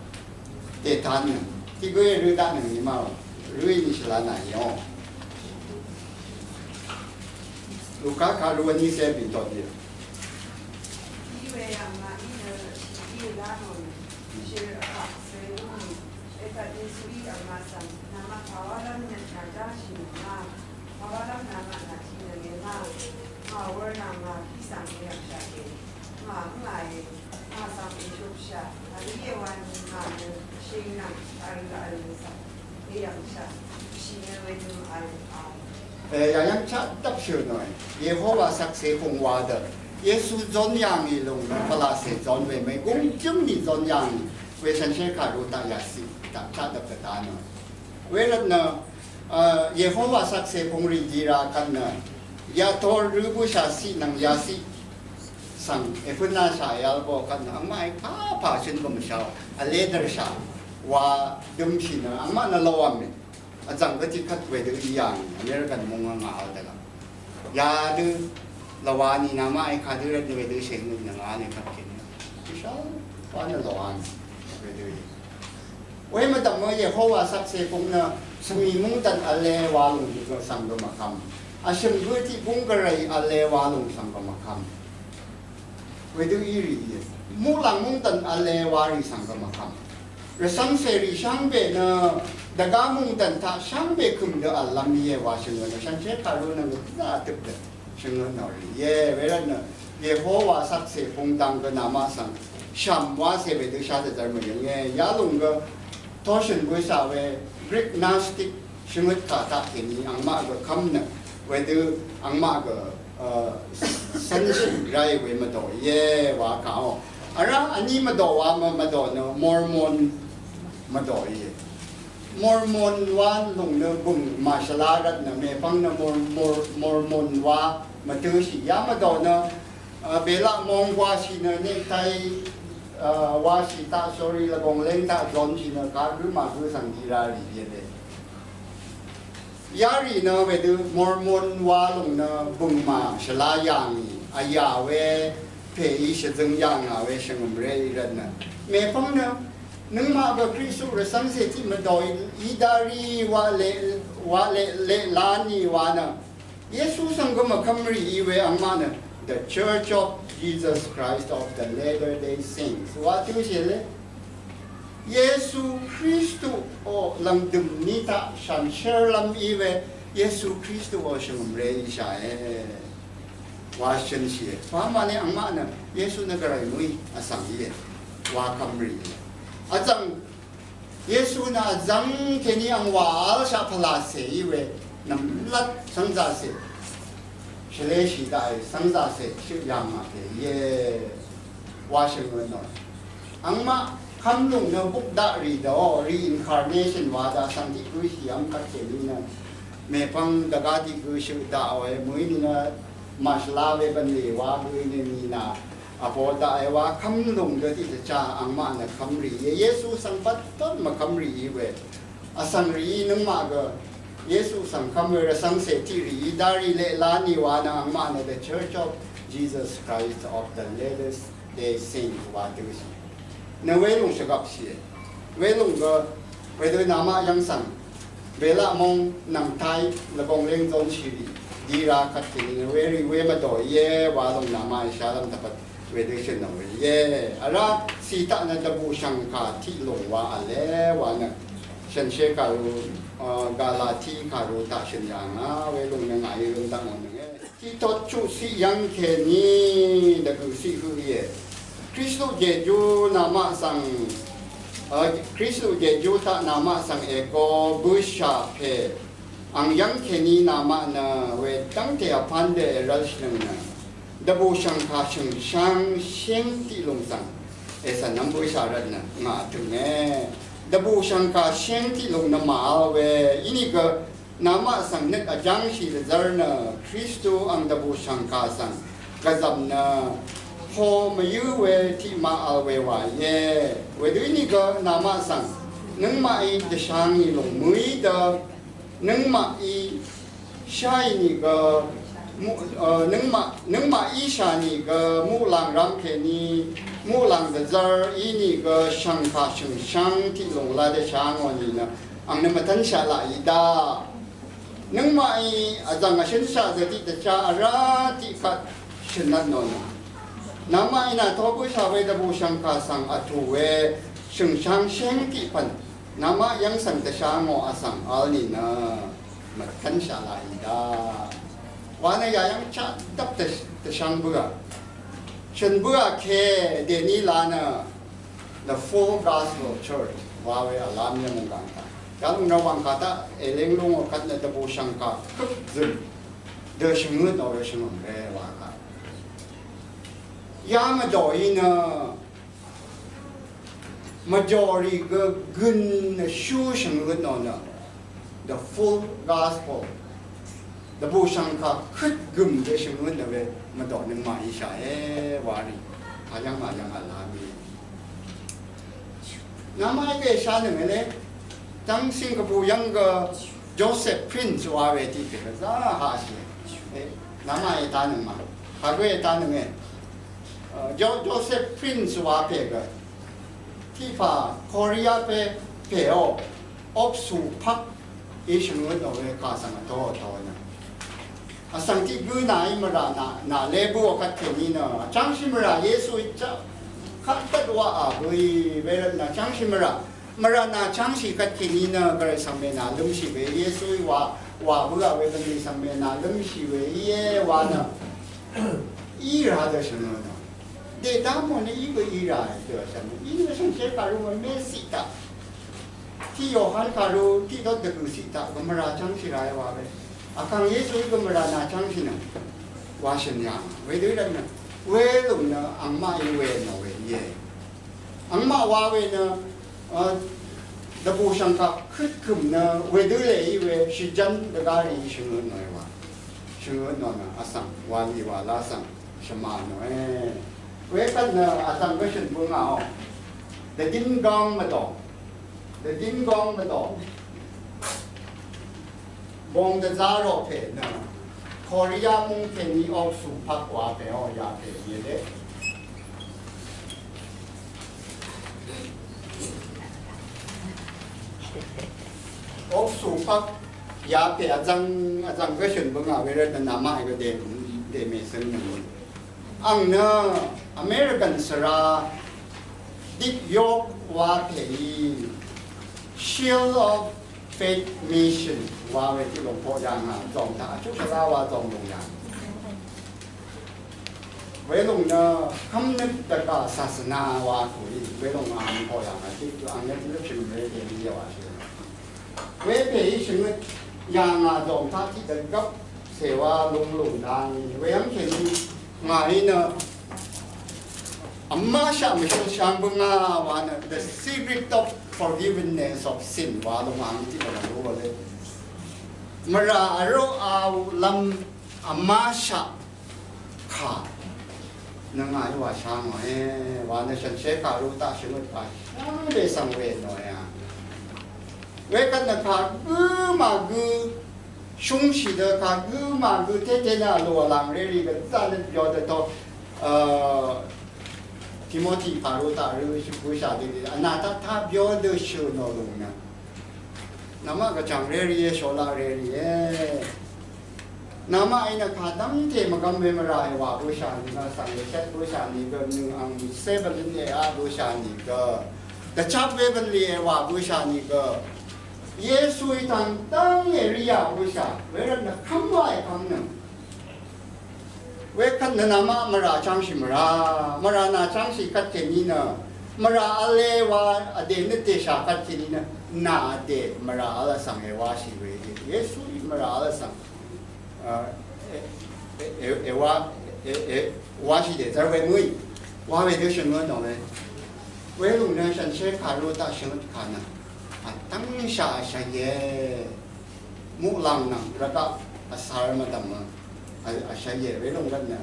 Dètan nø tiq gø èrø daq nø ni ma rø í ni shvla nà íò. Luka kàru vní sé bì tot íe. Iwe angmaqí nø shvkíng lá nò nø shir vkaq svng lúngì. Wekvt Yesuí angmaq svng, namaq pàwálv́m nø nàjáshì nòngà, pàwálv́m namaq nàtiq nø mèmá. Ngà wur nà ngà pí svng èyv̀ngshà kè. Ngà ǿngàe. Ngà svng èshupshà. Vlíe wani ngà nø shing nvng vl vl svng èyv̀ngshà. Shì nø wedø vl vl. E, yayv́ng chaq dvp shø̀n nòe. Yehowa sakse pung wa dø Yesu zon yà ngì lùng nø pvlase zon we mègúng jǿng nì zon yà ngì we shànshér kàru taq yasiq taq chaq dvp dvda nø. Wervt nø, a, Yehowa sakse pung rì di ra kvt nø yator rø bøshà siq nvng yasiq svng èpø̄n nashà yal bò kvt nø angmaq í pà pà shø̀n gø mvsha vle dv́rshà wa dømshì nø angmaq nø lowvm mì. Vzv̀ng gø tiqkvt wedø í yà ngì American mung ngà vl dvgvp. Yadø lvwani namaq í kadø rvt nø wedø shèngøt nø ngà nø kvt kèní. Ìshal wa nø lowvm wedø í. Wemvdv̀m mø Yehowa sakse pung nø svmì mungdv̀n vle wa lùng gø svng gø mvkvm. Vshø̀m gø tiq bung gvray vle wa lùng svng gø mvkvm. Wedø í rì íe. Muqlàng mungdv̀n vle wa rì svng gø mvkvm. Rvcv́ngcè rì shvngbe nø dvgá mungdv̀n taq shvngbe kø̀m dø v̀llv́m íe wa shvngø nø shànshér kàru nø gø dvzá vtøp dø. Shvngøt nò rì íe, wervt nø Yehowa sakse pung dang gø namaq svng shv̀m wacè wedø shadvzvr mvyønge. Yalùng gø toshø̀n bøshà we Greek Gnostic shvngøt kà taq kèní angmaq gø kv́m nø wedø angmaq gø, e, cv́nshì ráì we mvdò íe wa kàò. Vrá vní mvdò wa mv, mvdò nø Mormon mvdò íe. Mormon wa lùng nø bø̀ng màshvla rvt nø mèpvng nø Mor-, Mor-, Mormon wa mvtø̄shì. Ya mvdò nø, a, belaq mong gwashì nø nektay, a, washì taq sori lvgong leng taq zonshì nø kargø màgø svng di ra rì yede. Yarì nø wedø Mormon wa lùng nø bø̀ng màshvla yà ngì, vyà we pèí shvzøng yà ngà we shvngø̀mré í rvt nø. Mèpvng nø Nøngmaq gø Kristu rvcv́ngcè tiq mvdò í dá rí wa leq, wa leq, leq lá nì wa nø. Yesu svng gø mvkvm rì í we angmaq nø The Church of Jesus Christ of the Latter-day Saints wa tø̄shì le. Yesu Kristuò lv̀ngdø̀m ní taq shànshér lv́m í we Yesu Kristuò shvngø̀mré íshàe. Wa shønshìe. Wa mvne angmaq nø Yesu nø gvray mø̀í vsvng íe. Wa kvmrì íe. Vzv̀ng Yesu nø vzv̀ng kèní ang wa vl shaq pvlacè í we nvmlat svngzacè. Shvleshì daqe svngzacè shøq yà ngà pè íe. Wa shø̀n we nò. Angmaq kv́mlùng nø buk daq rì dø, reincarnation wa daq svng tiq gø shì v́m kvt kèní nø mèpvng dvgá tiq gø shøq daq we mø̀í ni nø màshvla we bv̀nlì wa gø nø mì nà vpo daq e wa kv́mlùng dø tiq dvchá angmaq nø kv́m rì íe. Yesu svng pvt tøt mvkv́m rì í we. Vsvng rìí nøngmaq gø Yesu svng kv́m we rvcv́ngcè tiq rìí darì leq lá nì wa nø angmaq nø The Church of Jesus Christ of the Latter-day Saints wa dø shì. Nø welùng shvgvp shìe. Welùng gø wedø namaq yv́ng svng Belaq mong nv̀ngtai lvgòng leng zon shì rì. Dira kvt kèní nø werì we mvdò íe wa lòng namaq í shálv́m dvpvt wedø shø̀n nò we íe. Vrá cì taq nø dvbù shv̀ngkà tiq lùng wa v̄le wa nø shànshér kàru, a, Galati kàru taq shø̀n yà ngà we lùng nø ngàí røng dv̀ngò nønge. Tiqtot chuqciq yv́ng kèní dvgø̀ ciq høq íe. Kristu jejú namaq svng, a, Kristu jejú taq namaq svng ègo bǿshà pè ang yv́ng kèní namaq nø wedv́ngte vpán dø èrv́lshìnøng nø dvbù shv̀ngkà shø̀ngshv́ng shéng tiq lùng svng ècv̀n nv́m bǿshà rvt nø ngà vtø̀nge. Dvbù shv̀ngkà shéng tiq lùng nø màvl we ínìgø namaq svng nøt vjángshì dvzv́r nø Kristu ang dvbù shv̀ngkà svng gvzv̀m nø po mvyǿ we tiqmaq vl we wà íe. Wedø ínìgø namaq svng nøngmaqí dvshangì lùng mø̀í dø nøngmaqí sháì nìgø mu-, a, nøngmaq, nøngmaqí shà nìgø muqlàng rv́m kèní muqlàng dvzv́r í nìgø shv̀ngkà shø̀ngshv́ng tiq lùng lá dvshá ngò nìnø ang nø mvtv́nshaq laqì daq. Nøngmaqí vzv̀ng vshǿnshaq zø tiq dvchá vrá tiq kvt shø̀nvt nò nø namaqí nà to bǿshà we dvbù shv̀ngkà svng vtù we shø̀ngshv́ng shéng tiq pv̀n namaq yv́ng svng dvshá ngò vsvng vl nìnø mvtkv́nshaq laqì daq. Wa nø yà yv́ng chaq dvp dvsh-, dvshvng bǿà. Shø̀n bǿà ke dèní la nø The Full Gospel Church wa we vla mì mònggàng taq. Yalòng nø wàngkà taq èleng lúngò kvt nø dvbù shv̀ngkà køp zø̀m dø shvngøt nò we shvngø̀m we wa kà. Ya mvdòí nø mvjòrì gø gøn nø shú shvngøt nò nø The Full Gospel. Dvbù shv̀ngkà køt gø̀m dø shvngøt nø we mvdò nøngmaq í shàe wa rì. Ayv́ng ayv́ng vla mì. Namaqí gø shánøng vle. Dv́ng Singapore yv́ng gø Joseph Prince wa we tiq pè gvzá haqshì. E, namaqí ètánøng ma. Kagø ètánøng e. Ø, Jo-, Joseph Prince wa pè gø. Tiqpà Korea pè, pèò. Oksu pak í shvngøt nò we kà svng vtó vtó nø. Vsvng tiq gǿ nàí mvrà nà, nà lé bǿò kvt kèní nø vchv́ngshì mvrà Yesuí chv́ng kvt waqà bǿì wervt nø vchv́ngshì mvrà, mvrà nà vchv́ngshì kvt kèní nø Gvray svng mènà lǿmshì we Yesuí wa, wà bǿà we bv̀nlì svng mènà lǿmshì we íe wa nø í rà dø shvngø nø. Dèdá mò nø í bø í rà dø shvngø. Í nø shvngshé kàru mvmé siq taq. Tiq Yohan kàru tiqdot dvgø̀ siq taq gvmvrà chv́ngshì ràe wa we. Vkàng Yesuí gvmvrà nà chv́ngshì nø wa shø̀n yà. Wedø rvt nø welùng nø angmaqí we nò we íe. Angmaq wa we nø, a, dvbù shv̀ngkà køt kø̀m nø wedø lèí we shvjv́n dvgá rìí shvngøt nòe wa. Shvngøt nò nø vsvng wa lì wa lá svng shvmà nòe. Wekvt nø vsvng gvshø̀n bøngàò. Dvdín góng mvdò. Dvdín góng mvdò. Bong dvzá rò pè nø Korea mung kèní Oksu pak wa pè o ya pè ye de. Oksu pak ya pè azang azang gvshøn bønga were nø nama ego de de me seng nø. Ang nø American svra Dick York wa pè í Shield of Faith Mission wa we tiq lòng poq yà ngà zòng taq vchuq shvra wa zòng lòng yà. Welòng nø kvmnøt dvgà sasvna wa kùí welòng ang poq yà ngà tiq ang nø tiq lvpshø̀m we tiq yà wa shø̀n. Wepè í shvngøt yà ngà zòng taq tiq dvgvp cèwa lung lùng dang í weyv́ng kèní ngàí nø Vmáshaq mvshøl shvng bøngà wa nø the secret of forgiveness of sin wa lúng ang tiq mvlvng rú le. Mvrà vró a lvm vmáshaq kà nø ngà í wa shá ngò e wa nø shànshér kàrú taq shvngøt kà shvngbe svng we nò ya. Wekvt nø kà gǿ mà gǿ shúngshì dø kà gǿ mà gǿ tété nø vlò vlàng rerì gvzá nø byo dø to Timoti kàrú taq rø shvkú shà dø vnà taq taq byo dø shø̀ nò lùng nø. Namaq gvchàng rerì e, shòlaq rerì e. Namaq í nø kà dv́ngte mvgvm we mvrà e wà bǿshà nìgø, svng e shvt bǿshà nìgø, nøng ang mìcé bvlin e a bǿshà nìgø, dvchap we bvlin e wà bǿshà nìgø, Yesu í tang dv́ng e rí yà bǿshà, wervt nø kv́m wa e kv́m nøng. Wekvt nø namaq mvrà chv́ngshì mvrà, mvrà nà chv́ngshì kvt kèní nø, mvrà vl e wa vdè nøt dèshà kvt kèní nø, nà vdè mvrà vl vsvng e washì we. Yesu í mvrà vl vsvng Èwa, èwa shì dèzv́r we mø̀í wa we dø shvngøt nò we. Welùng nø shànshér kàrú taq shvngøt kà nø vtv́ngshà vshv̀ye. Muqlàng nvng rvgaq vsvr mvdv̀m vshv̀ye welùng rvt nø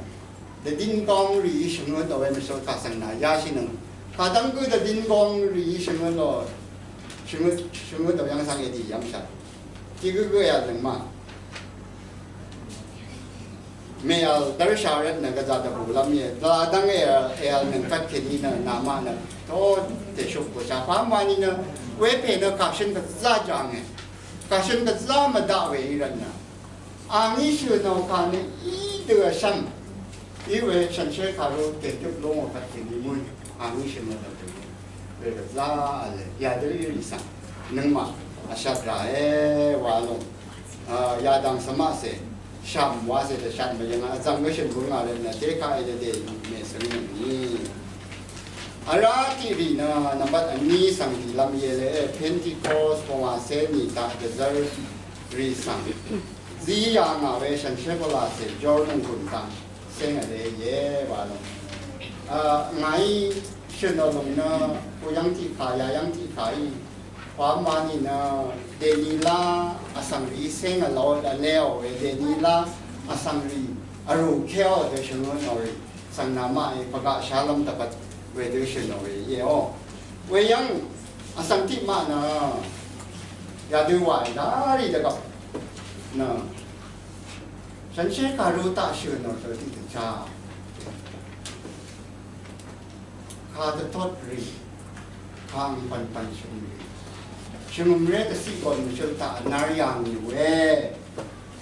dvdin gong rìí shvngøt nò we mvshøl kà svng nà yashì nøng. Kàdv́ng gø dvdin gong rìí shvngøt nò shvngøt, shvngøt nò yv́ng svng èdì yv́ngshà. Tiq gø gø èvl nøngmaq mèvl dv́rshà rvt nø gvzà dvbùlv́m íe. Dvladv́ng èvl, èvl nøng kvt kèní nø namaq nø to tèshuk bø̀shà pà mvwani nø wepè nø kàshøn gvzà jànge. Kàshøn gvzà mvdaq we í rvt nø angí shø̀ nò kà nø í dø vshv̀m í we shànshér kàrú tèdøp lúngò kvt kèní mø̀í angí shø̀ nò dvbù. Wegvzá vle yadø í rì svng nøngmaq vshat ràe wa lòng. Yadv̀ng svmaqcè shv̀m wacè dvshat mvyø̀ng a vzv̀ng gø shø̀n bøng a lè nø tekaq èdvdè mèsøng nøngni. Vrá tiq rì nø nvmbat vní svng dìlv́m íe le Pentecost pvngwàcé nì taq dvzv́r rì svng zí yà ngà we shànshér pvlacè jor nònggùn taq Seng vle íe wa lòng. Ngàí shø̀n ò lòng nø kuyv́ng tiqkà yayv́ng tiqkà í. Wa mvma nìnø dèní lá vsvng rì seng vlò vleò we dèní lá vsvng rì vrù kéò dø shø̀n ò rì. Svng namaqí pvgaq shálv́m dvbvt we dø shø̀n ò we íe o. Weyv́ng vsvng tiqmaq nø yadø wàì darì dvgvp nø Shànshér kàrú taq shø̀n ò tø tiqdvchá. Kàdvtot rì, kàngpv̀npv̀n shø̀n rì. Shvngø̀mré dvciq gòn mvshøl taq vnar yà ngì we.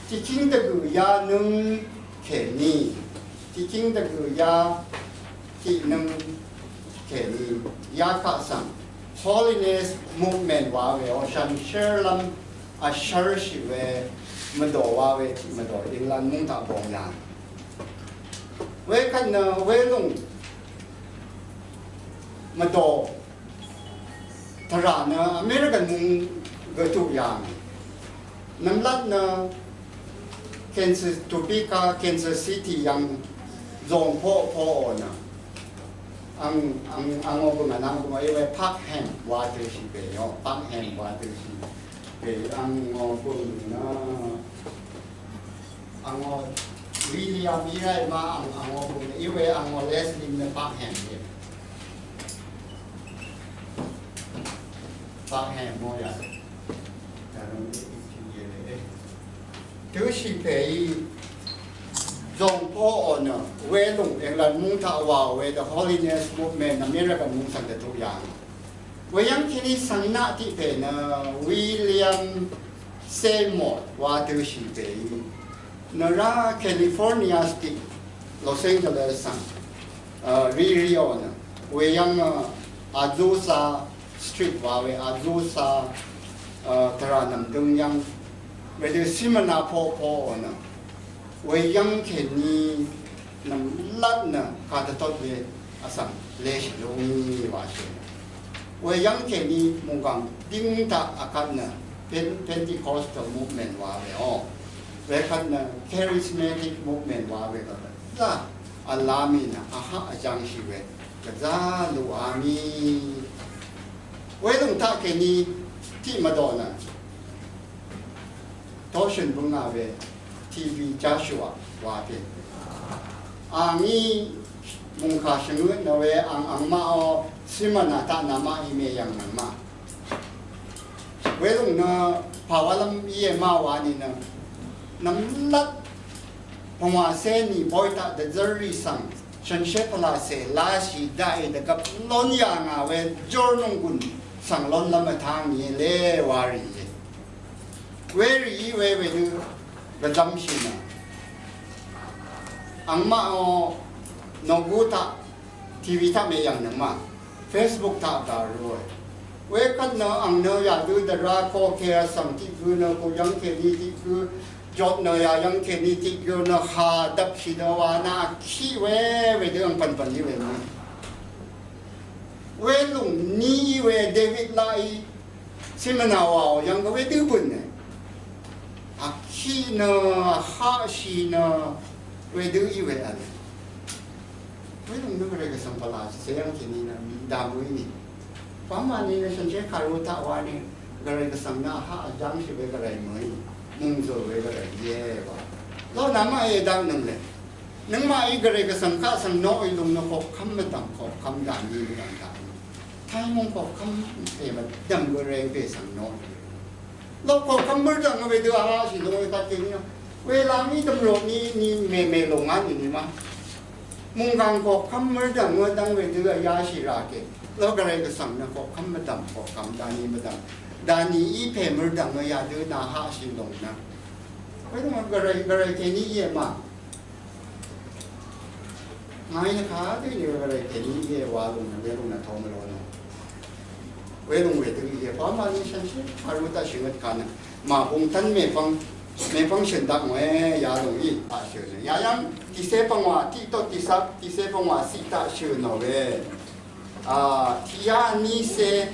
Tiqkíng dvgø̀ yá nǿng kèní. Tiqkíng dvgø̀ yá tiqnǿng kèní. Yá kaq svng. Holiness movement wa we, o shànshérlv́m vshv́rshì we mvdò wa we tiq mvdò England múng taq bong yà. Wekvt nø welùng mvdò tvrà nø American múng gø tuq yà. Nvmlat nø Kansas, Topeka, Kansas City yv̀ng zòng poqpoqò nø. Ang, ang, angò bø̀ng vnvng bø̀ng í we Parkham wa dø shì pè yò, Parkham wa dø shì pè angò bø̀ng nø. Angò William í ràì ma ang, angò bø̀ng nø, í we angò Leslie nø Parkham í. Parkham mò yà. Yà nø í, í, í, í. Dø shì pè í zòng poqò nø welùng England múng taq wàò we the Holiness Movement American múng svng dvtuq yà. Weyv́ng kèní svng naq tiq pè nø William Seymour wa dø shì pè í. Nø rá California State, Los Angeles svng, a, riri ò nø. Weyv́ng, a, Azusa Street wa we Azusa, a, tvrà nv̀m døng yv́ng wedø simvna poqpoqò nø weyv́ng kèní nvmlat nø kàdvtot we vsvng leshì lúngí wa shø̀n. Weyv́ng kèní mùnggàng díng taq vkvt nø Pen-, Pentecostal movement wa we o. Wekvt nø charismatic movement wa we gvzá vla mì nø vhaq vjvngshì we. Gvzá luq a ngí. Welung taq kèní tiq mvdò nø. Toshøn bøngà we T V Joshua wa pè. A ngí mungkà shvngøt nø we ang angmaq o simvna taq namaq í mèyv̀ng nøngmaq. Welung nø pàwálv́m íe má wa nìnø. Nvmlat pvngwàcé nì boy taq dvzv́rrì svng shànshér pvlàcè lashì daqì dvgvp lón yà ngà we jórnònggùn svng lónlv́m vtá ngì le wa rì íe. Werì í we wedø gvzv́mshì nø. Angmaq o nogu taq T V taq mèyv̀ng nøngmaq. Facebook taq gà rø. Wekvt nø ang nø yadø dvra ko kè svng tiq gø nø ko yv́ng kèní tiq gø jot nø yayv́ng kèní tiq gø nø ha dvpshì nø wa nø vkiq we wedø ang pv̀npv̀n í we mø. Welung ní í we David laqí simvna wa o yv́ng gø wedø bø̀n nø. Vkiq nø vhaqshì nø wedø í we vl. Welung nø Gvray Gvsvng pvlacè yv́ng kèní nø mì dvmø í nì. Pàmà nì nø shànshér kàru taq wa nì Gvray Gvsvng nø haq vjv́ngshì we Gvray mø í. Mungzø we Gvray íe wa. Lo namaq èdvng nøng le. Nøngmaqí Gvray Gvsvng kaq svng noqì lung nø koqkv́m mvdv̀m koqkv́m dvni mvdv̀m dvni. Taimung koqkv́m pè mvdv̀m Gvray pè svng noqì. Lok koqkv́m mørdv̀ng wedø a shì lung we kaq kèní nø. Welang í dv̀mrot ní ní mèmè lung á nìní ma. Mungkàng koqkv́m mørdv̀ng mørdv̀ng wedø a yashì rà kè. Lok Gvray Gvsvng nø koqkv́m mvdv̀m koqkv́m dvni mvdv̀m. Dvni í pè mørdv̀ng nø yadø nà haqshì lung nø. Wedø Gvray Gvray kèní íe ma. Ngàí nø kadø í nø Gvray kèní íe wa lung nø welung nø tø̄m lo nø. Welung wedø íe pàmà nì shànshér kàru taq shvngøt kà nø. Màbung tv́n mèpvng mèpvng shø̀n daq ngòe ya lung í. Taq shø̀n nø. Yayv́ng tiqcé pvngwà tiq tot tiqsap tiqcé pvngwà siq taq shø̀n nò we. A, tiqyá nícé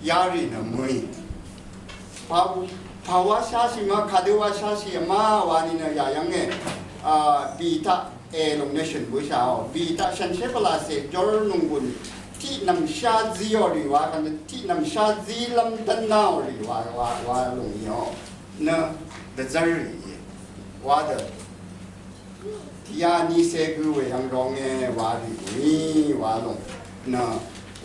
yarì nø mø̀í. Pà, pà wáshá shì ma, kadø wáshá shì ma, wa nì nø yà yv́ng e. A, bì taq, e, lung nø shø̀n bø shà o. Bì taq shànshér pvlàcè, jor nònggùn. Tiq nv̀mshá zí o rì wa, kà nø tiq nv̀mshá zí lv́m dv́n ná o rì wa, wa, wa lung í o. Nø, dvzv́r rì í. Wa dø. Tiqyá nícé gø we yv́ng rong e wa rì mø̀í wa lung. Nø,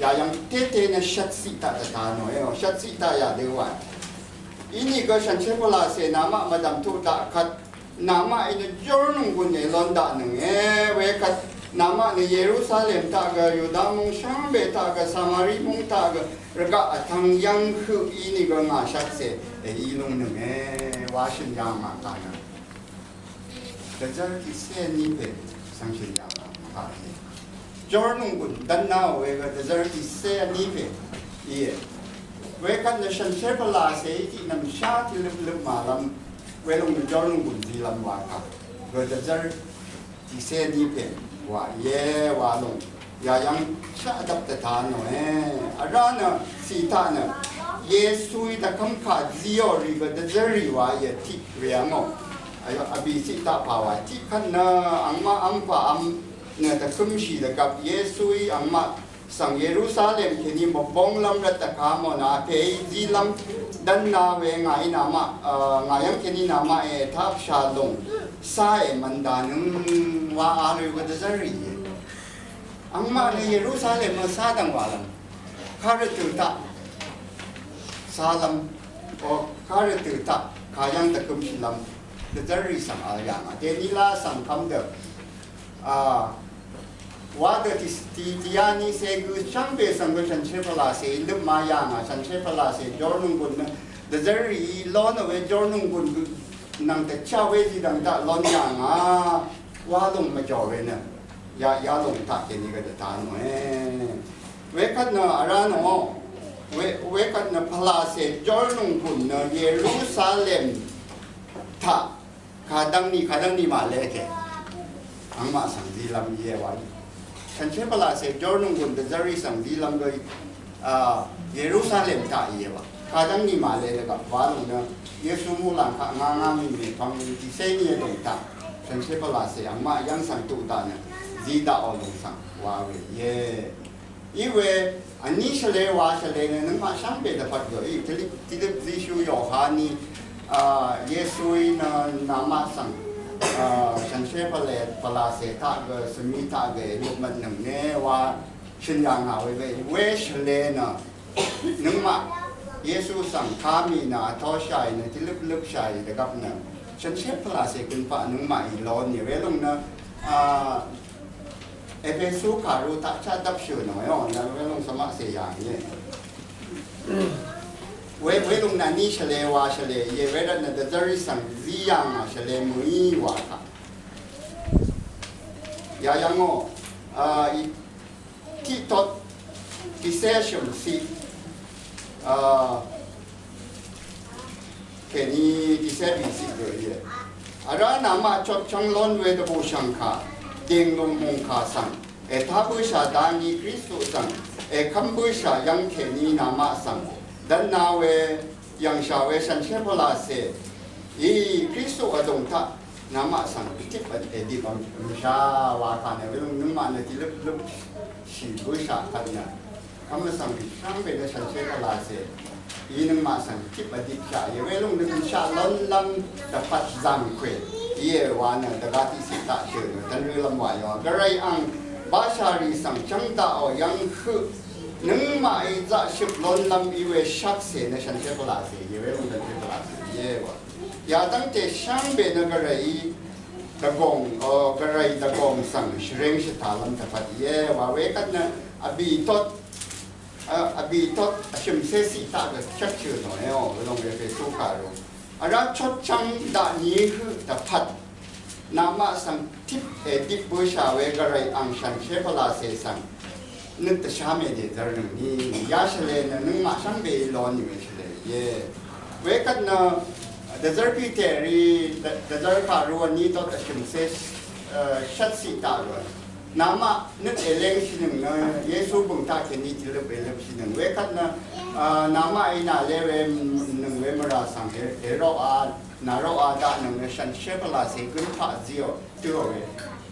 yà yv́ng tété nø shvt siq taq dvta nò e, shvt siq taq yà dø wa. Inìgø shànshér pvlàcè namaq mvdv̀m tuq daq kvt, namaqí nø jor nònggùn e lon daq nøng e, wekvt, namaq nø Yerusalem taq gø, Yuda mung shvngbe taq gø, Samari mung taq gø, rvgaq vtvng yv́ng høq inìgø ngà shvtcè, e í lung nøng e, wa shø̀n yà ngà kà nø. Dvzv́r tiqcé vní pè svng shø̀n yà ngà kà íe. Jor nònggùn dv́n ná we gø dvzv́r tiqcé vní pè íe. Wekvt nø shànshér pvlàcè í tiq nv̀mshá tiq løp løp màlv́m. Welung nø jor nònggùn zilv́m wa kà. Gø dvzv́r tiqcé vní pè wa íe wa lung. Yà yv́ng shaq dvp dvta nò e. Vrá nø, cì taq nø. Yesuí dvkv́m kà zíò rì gø dvzv́r rì wa íe tiq we yv́ngò. Ayò, vbì ciq taq pà wa tiq kvt nø, angmaq v́m pà v́m nø dvkømshì dvgvp Yesuí angmaq svng Yerusalem kèní mvbónglv́m rvt dvka mò nø pèí zílv́m dv́n na we ngàí namaq, a, ngà yv́ng kèní namaq e tapshà lùng. Cá e mv̀n dà nøng wa a rì gø dvzv́r rì íe. Angmaq nø Yerusalem mø cá dv̀ng wàlv́m. Kárø tø̀ taq. Cálv́m. O, kárø tø̀ taq. Kayv́ng dvkømshìlv́m. Dvzv́r rì svng vl yà ngà. Dèní lá svng kv́m dø. A, wa dø tì, tì, tìyá ní cé gø shvngbe svng gø shànshér pvlàcè í løp ma yà ngà. Shànshér pvlàcè jor nònggùn nø. Dvzv́r rì í ló nø we jor nònggùn gø. Nvng dvchá we zí dv̀ng taq lón yà ngà. Wa lùng mvjò we nø. Ya, ya lùng taq kèní gø dvta nòe. Wekvt nø vrá nò. We, wekvt nø pvlàcè jor nònggùn nø Yerusalem taq kadv́ng ni, kadv́ng ni màle kè. Angmaq svng zílv́m íe wa. Shànshér pvlàcè jor nònggùn dvzv́r rì svng zílv́m gø A, Yerusalem taq íe wa. Kadv́ng ni màle dvgvp wa lùng nø Yesu muqlàng kaq ngá ngá mì mèpvng tiqcé ni dòng taq. Shànshér pvlàcè angmaq yv́ng svng tuq taq nø. zí daqò lùng svng wa we íe. Iwe vní shvlē wa shvlē nø nøngmaq shvngbe dvpvt gø í, Tilip, Tilip Zishu Yohani, a, Yesuí nø namaq svng, a, shànshér pvlacè, pvlacè taq gø, svmi taq gø, èlup mvtnøng ne wa shø̀n yà ngà we we, we shvlē nø nøngmaq Yesu svng kà mì nø vtoshàì nø, tiqløpløpshàì dvgvp nø, shànshér pvlacè gønpaq nøngmaqí lon nì we lùng nø, a, Epesu kàru taq chaq dvpshø̀ nò yò, nvng we lùng svmaqcè yà ngì íe. We, we lùng nø vní shvlē wa shvlē íe, we rvt nø dvzv́rrì svng zí yà ngà shvlē mø̀í wa kà. Yà yv̀ngò, a, í, tiqtot, tiqcé shø̀m ciq, a, kèní tiqcé bìciq gø íe. Vrá namaq chotchvng lon we dvbùshv̀ngkà, dìnglùng mòngkà svng, ètá bǿshà dangí Kristu svng, èkv́m bǿshà yv́ng kèní namaq svng, dv́nna we, yv̀ngshà we shànshér pvlacè, í Kristu vdùng taq, namaq svng, tip vt èdip vm, vmshà wa kà nø, we lùng nøngmaq nø tiqløpløpshì bǿshà kvt nø. Kv́m vsvng rì shvngbe nø shànshér pvlacè. Í nøngmaq svng tip vdipshaq íe, we lùng nø gønshaq lónlv́m dvpvt zàngkwe íe wa nø dvgá tiqciq taq shø̀ nø dvnrø̄lv́m wa yò. Gvray ang bashà rì svng chv́ng daqò yv́ng høq. Nøngmaqí zaqshøp lónlv́m í we shvkse nø shànshér pvlacè íe, we lùng shànshér pvlacè íe wa. Yadv́ngte shvngbe nø Gvrayí dvgòng, o, Gvray dvgòng svng shvring shvtàlv́m dvpvt íe wa we kvt nø vbì tot A, vbì tot vshø̀mcé ciq taq gø chvtchø̀ nò íò, vlòng Epesu kàru. Vrá chotchvng daq ní høq dvpvt. Namaq svng tip èdip bǿshà we Gvray ang shànshér pvlacè svng. Nøt dvshá mèdè dvr nøngní, yà shvlē nø nøngmaq shvngbe í lon nì we shvlē íe. Wekvt nø dvzv́r Piterí, dv-, dvzv́r kàru vní tot vshø̀mcé, e, shvt ciq taq gø. Namaq nøt èlengshìnøng nø Yesu bø̀ng taq kèní tìløp èløpshìnøng. Wekvt nø, a, namaqí nàlé we nøng we mvrà svng è, èroqà, nàroqà daqnøng nø shànshér pvlacè gøn taq zíò, tø̄ò we.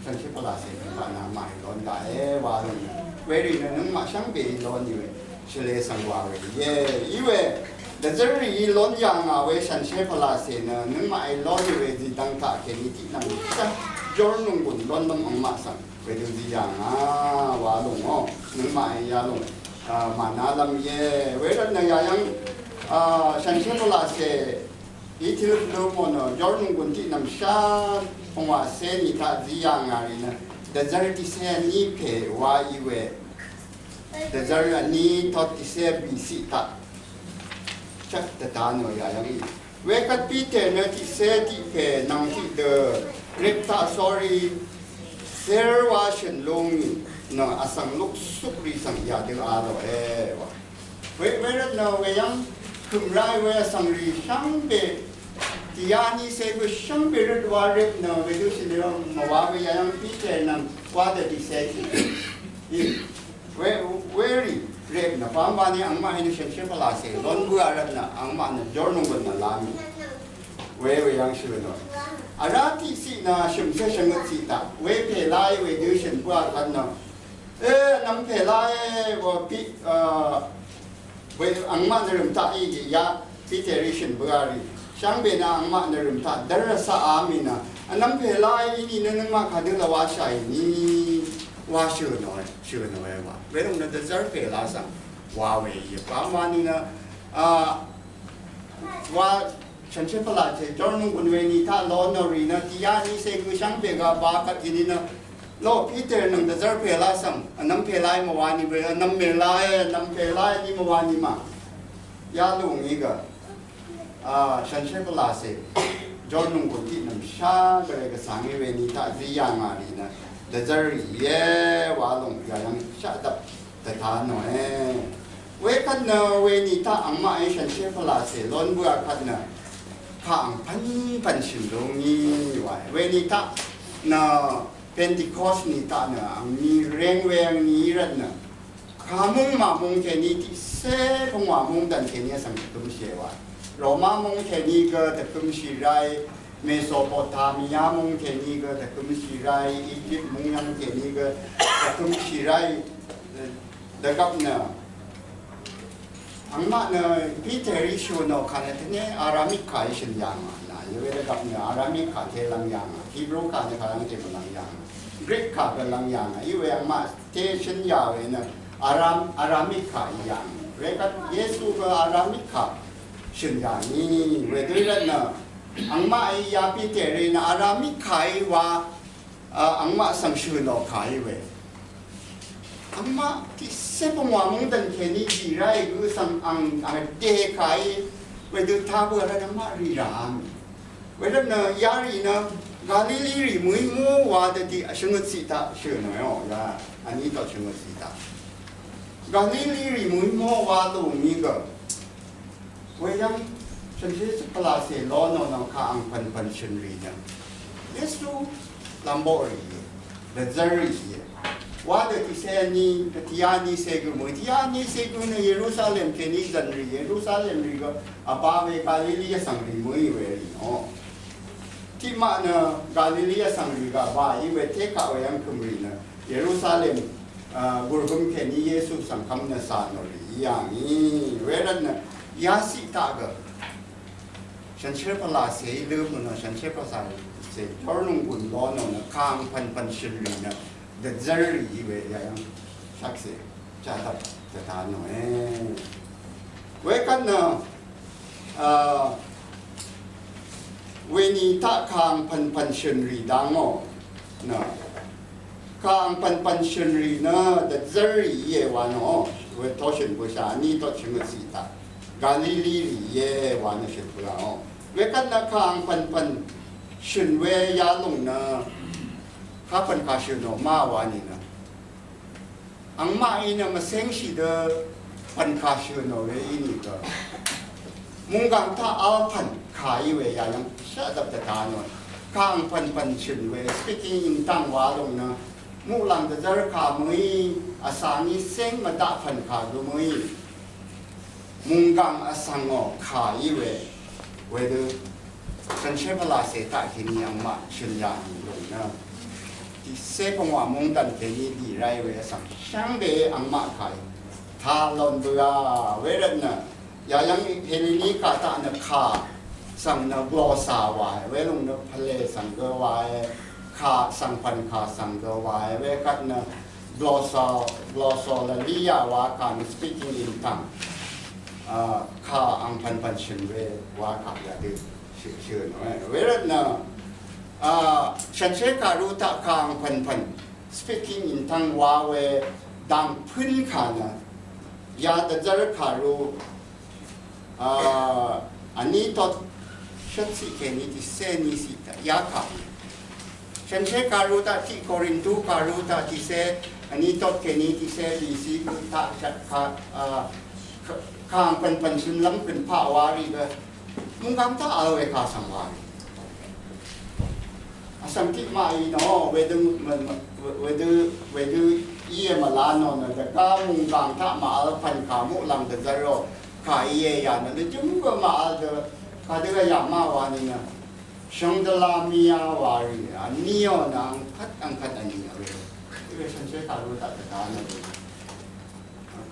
Shànshér pvlacè gøn taq namaqí lon daqe wa lon nø. Werì nø nøngmaq shvngbeí lon nì we. Shvlē svng wa we íe. Iwe, dvzv́rrìí lon yà ngà we shànshér pvlacè nø, nøngmaqí lon we zìdvng taq kèní tiqnvng shvt jórnònggùn lónlv́m angmaq svng wedø zí yà ngà wa lòngò, nøngmaqí yalòng, a, mànálv́m íe. Wervt nø yayv́ng, a, shànshér pvlacè í tìløp lø mò nø jórnònggùn tiqnvng shvt pvngwàcé nì taq zí yà ngà rì nø, dvzv́r tiqcé vní pè wa í we. Dvzv́r vní tot tiqcé bìciq taq. Chvk dvta nø yayv́ng í. Wekvt Piter nø tiqcé tiq pè nvng tiqdø rip taq sórí. Cér wa shø̀n lúngì nø vsvng luk sukrì svng yadø a lòe wa. We, wervt nø weyv́ng kø̀m ráì we vsvng rì shvngbe. Tìyá vní cé gø shvngbe røt wa rip nø wedø shø̀n lúngì mvwa we yayv́ng Piter nvng wa dø tiqcé tiq. Í. We, werì rep nø pàmbani angmaq nø shànshér pvlacè lon bǿà rvt nø angmaq nø jórnònggùn nø lami. We, weyv́ng shø̀ nø. Vrá tiqciq nø shø̀mcé shvngøt ciq taq. We pè lai wedø shø̀n bǿà kvt nø. E, nvm pè lai, e, wa pi, a, we angmaq nø rø̀m taq í gì ya. Piterí shø̀n bǿà rì. Shvngbe nø angmaq nø rø̀m taq dv́r vsaq a mì nø. Vnvm pè lai í nì nø nøngmaq kadø lvwashà í nì. Wa shø̀ nòe, shø̀ nòe wa. Welòng nø dvzv́r pè la svng. Wa we í. Pàmbani nø, a, wa shànshér pvlacè jórnònggùn we nì taq lon nò rì nø. Tìyá vní cé gø shvngbe ga ba kvt í nì nø. Lo Piter nøng dvzv́r pè la svng, vnvm pè lai mvwa nì we, vnvm pè lai, vnvm pè lai nì mvwa nì ma. Yalòng í gø. A, shànshér pvlacè. Jórnònggùn tiqnvng shá gvray gvsvng í we nì taq zí yà ngà rì nø. Dvzv́r rì íe wa lòng yayv́ng shaq dvp dvta nòe. Wekvt nø we nì taq angmaqí shànshér pvlacè lon bǿà kvt nø. Kà ang pvnpvn shø̀n lúngì wa. We nì taq nø Pentecost nì taq nø angni reng we angni rvt nø. Kàmung màmung kèní tiqcé pvngwà mungdv̀n kèní vsvng dvkømshì wa. Roma mung kèní gø dvkømshì rai, Mesopotamia mung kèní gø dvkømshì ráì, Egypt mung yv́ng kèní gø dvkømshì ráì, dvgvp nø angmaq nø Peter í shø̀n ò kà nø tvné Aramik kà í shø̀n yàngà nà, íwe dvgvp nø Aramik kà te lv́ng yàngà, Hebrew kà nø kà lv́ng te mvlv́ng yàngà, Greek kà gø lv́ng yàngà, íwe angmaq te shø̀n yà we nø Aram, Aramik kà í yàngà. Wekvt Yesu gø Aramik kà shø̀n yàngì, wedø rvt nø angmaq í ya Peter í nø Aramik kà í wa, a, angmaq svng shø̀n ò kà í we. Angmaq tiqsé pvngwà mungdv̀n kèní dì ráì gø svng ang, ang dè kà í, wedø taq bø rvt angmaq rì rà mì. Wervt nø yarì nø Galili rì mø̀í mò wa dvdì shvngøt ciq taq shø̀n ò, ya, vní taq shvngøt ciq taq. Galili rì mø̀í mò wa lú mì gø. Weyv́ng shànshér pvlacè ló nò nvng kà ang pv̀npv̀n shø̀n rì nø Yesu lv́mboq rì íe, dvzv́r rì íe. Wa dø tiqsé vní, tiqyá vní cé gø mø̀í, tiqyá vní cé gø nø Yerusalem kèní zv̀n rì, Yerusalem rì gø vbá we Galili vsvng rì mø̀í we rì nò. Tiqmaq nø Galili vsvng rì gø vbá í we, té kaq we yv́ng kø̀m rì nø Yerusalem, a, gùrgøm kèní Yesu svng kv́m nø cà nò rì í yàngì. Wervt nø yaciq taq gø shànshér pvlacè í lǿm nø, shànshér pvlacè jórnònggùn ló nò nø kà ang pv̀npv̀n shø̀n rì nø dvzv́r rì í we yayv́ng shvkse chadvp dvta nòe. Wekvt nø, a, weni taq kà ang pv̀npv̀n shø̀n rì dvngò nø kà ang pv̀npv̀n shø̀n rì nø dvzv́r rì íe wa nò. We toshø̀n bøshà vní tot shvngøt ciq taq Galili rì íe wa nø shø̀n bø ràò. Wekvt nø kà ang pv̀npv̀n shø̀n we yalòng nø kapv̀n kà shø̀n ò má wa nìnø angmaq í nø mvcéngshì dø pv̀n kà shø̀n ò we í nìgø mùnggàng taq vl pv̀n kà í we yayv́ng shvdvp dvta nò. Kà ang pv̀npv̀n shø̀n we speaking in tongue wa lòng nø muqlàng dvzv́r kà mø̀í, vsvng í céng mvdaq pv̀n kà gø mø̀í mùnggàng vsvng ò kà í we. Wedø shànshér pvlacè taq kèní angmaq shø̀n yà nì lòng nø tiqsé pvngwà mungdv̀n kèní dì ráì we vsvng shvngbe angmaq kà í taq lon bøà. Wervt nø yayv́ng Heleni kà taq nø kà svng nø glossa wae, welòng nø pvlè svng gø wae, kà svng pv̀n kà svng gø wae, wekvt nø glossa, glossolalia wa kà nø speaking in tongue. A, kà ang pv̀npv̀n shø̀n we wa kà yadø shø̀n, shø̀n we. Wervt nø, a, shànshér kàru taq kà ang pv̀npv̀n speaking in tongue wa we dv̀ng pǿn kà nø ya dvzv́r kàru, a, vní tot shvt ciq kèní tiqsé vní ciq taq ya kà. Shànshér kàru taq tiq Korintu kàru taq tiqsé vní tot kèní tiqsé bìciq taq shvt kà, a, kà, kà ang pv̀npv̀n shø̀n lv́m køn paq wa rì gø mùnggàng taq vl we kà svng wa rì. Vsvng tiq màí nò, wedø, wedø, wedø íe mvla nò nø, dvgá mùnggàng taq màvl pv̀n kà muqlàng dvzv́r ò, kà íe yà nø, dvjø̀m gø màvl dø, kadø yà má wa nìnø, shvngdvla mìá wa rì, vní ò nø, angkvt, angkvt vní ò rì. Íwe shànshér kàru taq dvgá nø rì.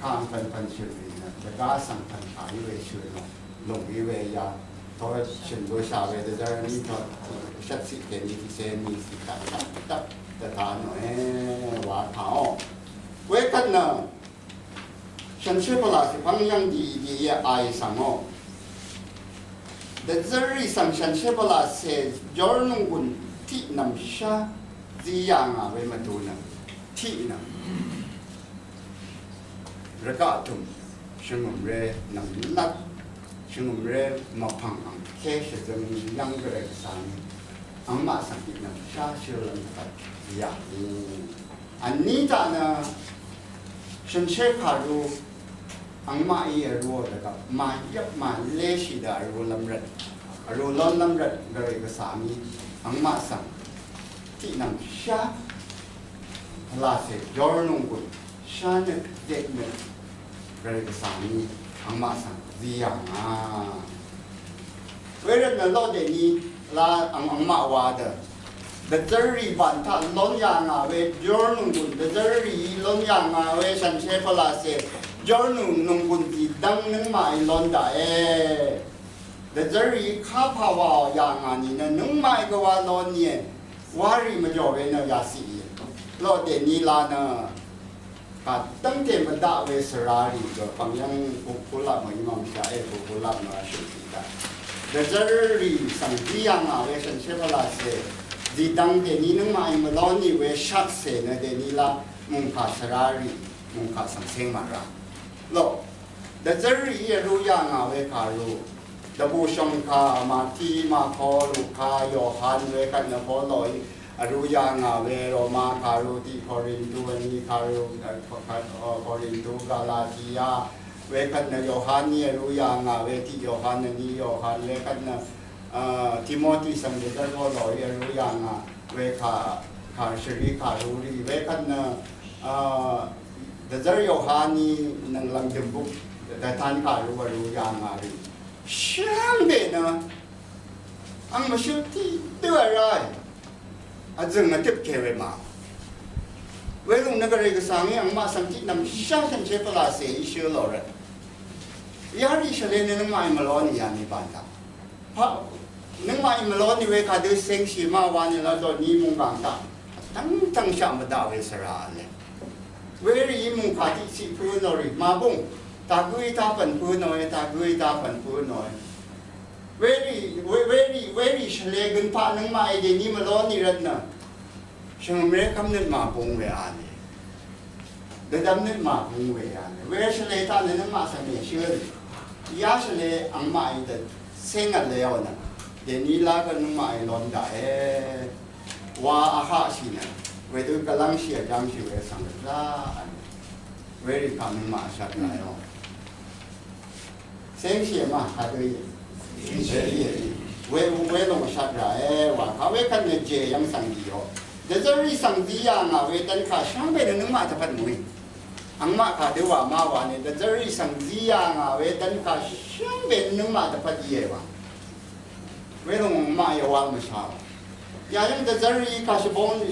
Kà ang pv̀npv̀n shø̀n rì nø, dvgá svng pv̀n kà í we shø̀n lòng í we ya. Tø shø̀n gø shà we dvzv́r vní tø shvt ciq kèní tiqsé vní ciq taq dvtaq dvta nòe wa kàò. Wekvt nø shànshér pvlacè pv́ng yv́ng dì, dì íe ai svng ò. Dvzv́r rì svng shànshér pvlacè jórnònggùn tiq nv̀mshá zí yà ngà we mvdu nø tiq nv̀m. Rvgaq tø̀m, shvngø̀mré nv̀mlat, shvngø̀mré mvpv̀ng angké shvzøng yv́ng Gvray Gvsvng angmaq svng tiq nv̀mshá shøl vng dvpvt yà ni. Vní taq nø shànshér kàru angmaqí vrú dvgvp màyvp màléshì dø vrú lv́m rvt, vrú lón lv́m rvt Gvray Gvsvng angmaq svng tiq nv̀mshá pvlacè jórnònggùn shánøt detnøt Gvray Gvsvng angmaq svng zí yà ngà. Wervt nø lóde ni la ang angmaq wa dø. Dvzv́rrì bàn taq lón yà ngà we jórnònggùn, dvzv́rrì lón yà ngà we shànshér pvlàcè jórnònggùn, nònggùn zìdv́ng nøngmaqí lón daqe. Dvzv́rrì kapà wa yà ngà nìnø nøngmaqí gvwa lón nìe. Warì mvjò we nø yà ciq íe. Lò dèní la nø kà dv́ngte mvdaq we svrarì gø pv̀ng yv́ng kukulap mø í mv̀ngshaq e, kukulap mø vshøq tiq daq. Dvzv́rrì svng dí yà ngà we shànshér pvlàcè zìdv́ng dèní nøngmaqí mvlón nì we shaqcè nø dèní la mùngkà svrarì, mùngkà svng céng màrà. Lò, dvzv́rrì í vrú yà ngà we kàru. Dvbùshòng kà, Màti, Màko, Luka, Yohan we kvt nø Poloí vrú yà ngà we, Roma kàru, tiq Korintu, vní kàru, eh, Ko-, Ko-, Korintu, Galatia we kvt nø Yohaní vrú yà ngà we, tiq Yohan, vní Yohan we kvt nø, eh, Timoti svng dvzv́r Poloí vrú yà ngà we kà, kà shvrì kàru rì we kvt nø, eh, dvzv́r Yohaní nvng lv̀ngdø̀m buk dvtan kàru vrú yà ngà rì. Shvngbe nø ang mvshøl tiqdø vray. Vzø̀ng vtøp ke we ma. Welung nø gvray gvsvng í angmaq svng tiq nvm shvngshvng che pvlacè í shøl lò rvt. Yarì shvlē nø nøngmaqí mvlón nì yà nì bàn taq. Pa, nøngmaqí mvlón nì we kadø sengshì ma wa nì la dot nì mungkàng taq. Tvng tvng shaq mvdaq we svra vle. Werì í mungkà tiqciq pø̄ nò rì màbung. Tagø í tapv̀n pø̄ nòe, tagø í tapv̀n pø̄ nòe. Werì, we-, werì, werì shvlē gønpaq nøngmaqí dèní mvlón nì rvt nø. Shvngø̀mré kv́mnøt màbung we a nì. Dvdvmnøt màbung we a nì. We shvlē taq nø nøngmaq svng mèshøl. Ya shvlē angmaqí dvt sengvt leo nø. Dèní la gø nøngmaqí lón daqe. Wa vhaqshì nø. Wedø gvlv́ngshì vjv́ngshì we svng dvzá a nì. Werì kaq nøngmaq shvt leo. Sengshì ma kadø íe. Íe, íe. We, welòng shvt ràe wa kaq wekvt nø jè yv́ng svng dìò. Dvzv́rrì svng dì yà ngà we dv́n kà shvngbe nø nøngmaq dvpvt mø̀í. Angmaq kadø wa ma wa nø dvzv́rrì svng dì yà ngà we dv́n kà shvngbe nø nøngmaq dvpvt íe wa. Welòng ma yawal mvsha. Yayv́ng dvzv́rrì kàshvbóng,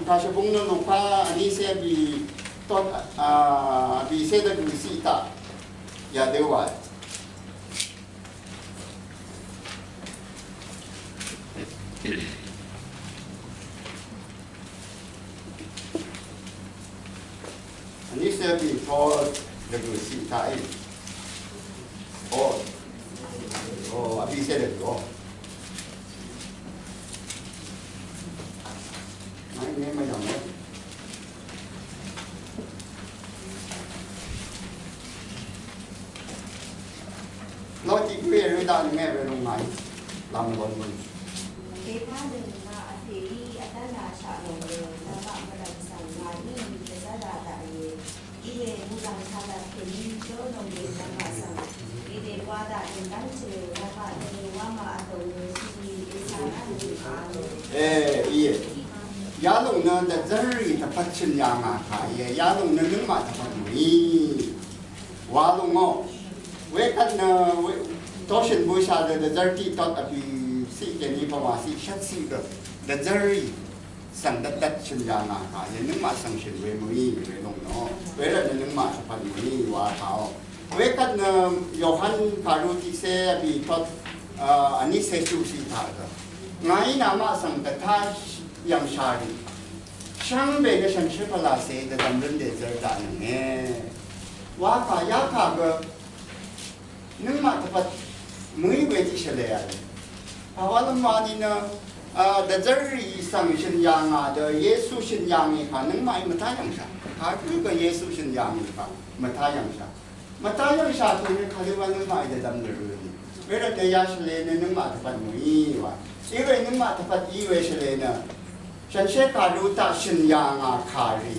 kàshvbóng nø Luka vnícé vbì tot, a, vbìcé dvgø̀ ciq taq. Yadø wa. Vnícé vbì tot dvgø̀ ciq taq í. O. O, vbìcé dvgø̀ o. Mvnge mvyv̀ng e. Loti gø e rø daq nø nge we lung ngàí. Lam lon møn. Kèpà nø ngà vtèí vdv́nashaq lòng nø, nvmaq mvlv̀m svng ngàí dvzv́ra daqìe. Iwe mvlv̀m taq laq kèní jórnònggè nvmaq svng. Èdè wa daq èdv́ngte nvmaq nø wamà vdòng nø tiqni èsvng v́l nø a nø. E, íe. Yalòng nø dvzv́rrì dvpvt shø̀n yà ngà kà íe. Yalòng nø nøngmaq dvpvt mø̀í. Wa lúngò. Wekvt nø, we, toshø̀n bøshà dø dvzv́r tiq tot vbì ciq kèní pvmà ciq shvt ciq gø. Dvzv́rrì svng dvtdvt shø̀n yà ngà kà íe, nøngmaq svng shø̀n we mø̀í we lúngò. Wervt nø nøngmaq shvpvt mø̀í wa kàò. Wekvt nø Yohan kàru tiqcé vbì tot, a, vnícé chuq ciq taq gø. Ngàí namaq svng dvtá yv̀ngshà rì. Shvngbe nø shànshér pvlàcè dvdv̀m røn dèzvr daq nønge. Wa kà yakà gø nøngmaq dvpvt mø̀í we tiq shvlē a le. Pàwalv́m wani nø, a, dvzv́rrì svng shø̀n yà ngà dø Yesu shø̀n yà ngì kà nøngmaqí mvtá yv̀ngshà. Kagǿ gø Yesu shø̀n yà ngì kà mvtá yv̀ngshà. Mvtá yv̀ngshà tø̀nø kàlø wa nøngmaqí dvdv̀m nø rø̄ ni. Wervt nø ya shvlē nø nøngmaq dvpvt mø̀í wa. Iwe nøngmaq dvpvt í we shvlē nø shànshér kàru taq shø̀n yà ngà kàrì.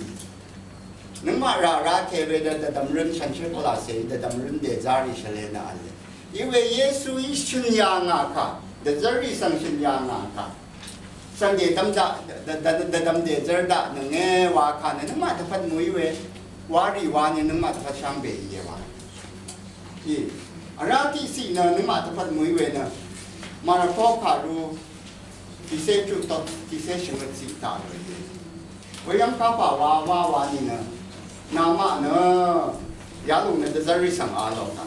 Nøngmaq rà rá ke we dø dvdv̀m røn shànshér pvlàcè dvdv̀m røn dèzá rì shvlē nø v̄le. Iwe Yesuí shø̀n yà ngà kà, dvzv́rrì svng shø̀n yà ngà kà. Svng dèdvm daq, dv-, dv-, dvdvm dèzv́r daq nønge wa kà nø nøngmaq dvpvt mø̀í we. Wa rì wa nø nøngmaq dvpvt shvngbe íe wa. Í. Vrá tiqciq nø nøngmaq dvpvt mø̀í we nø. Marako kàru tiqsé chuq tot tiqsé shvngøt ciq taq rø íe. Weyv́ng kapà wa wa wa nìnø namaq nø yalùng nø dvzv́rrì svng a lòngà.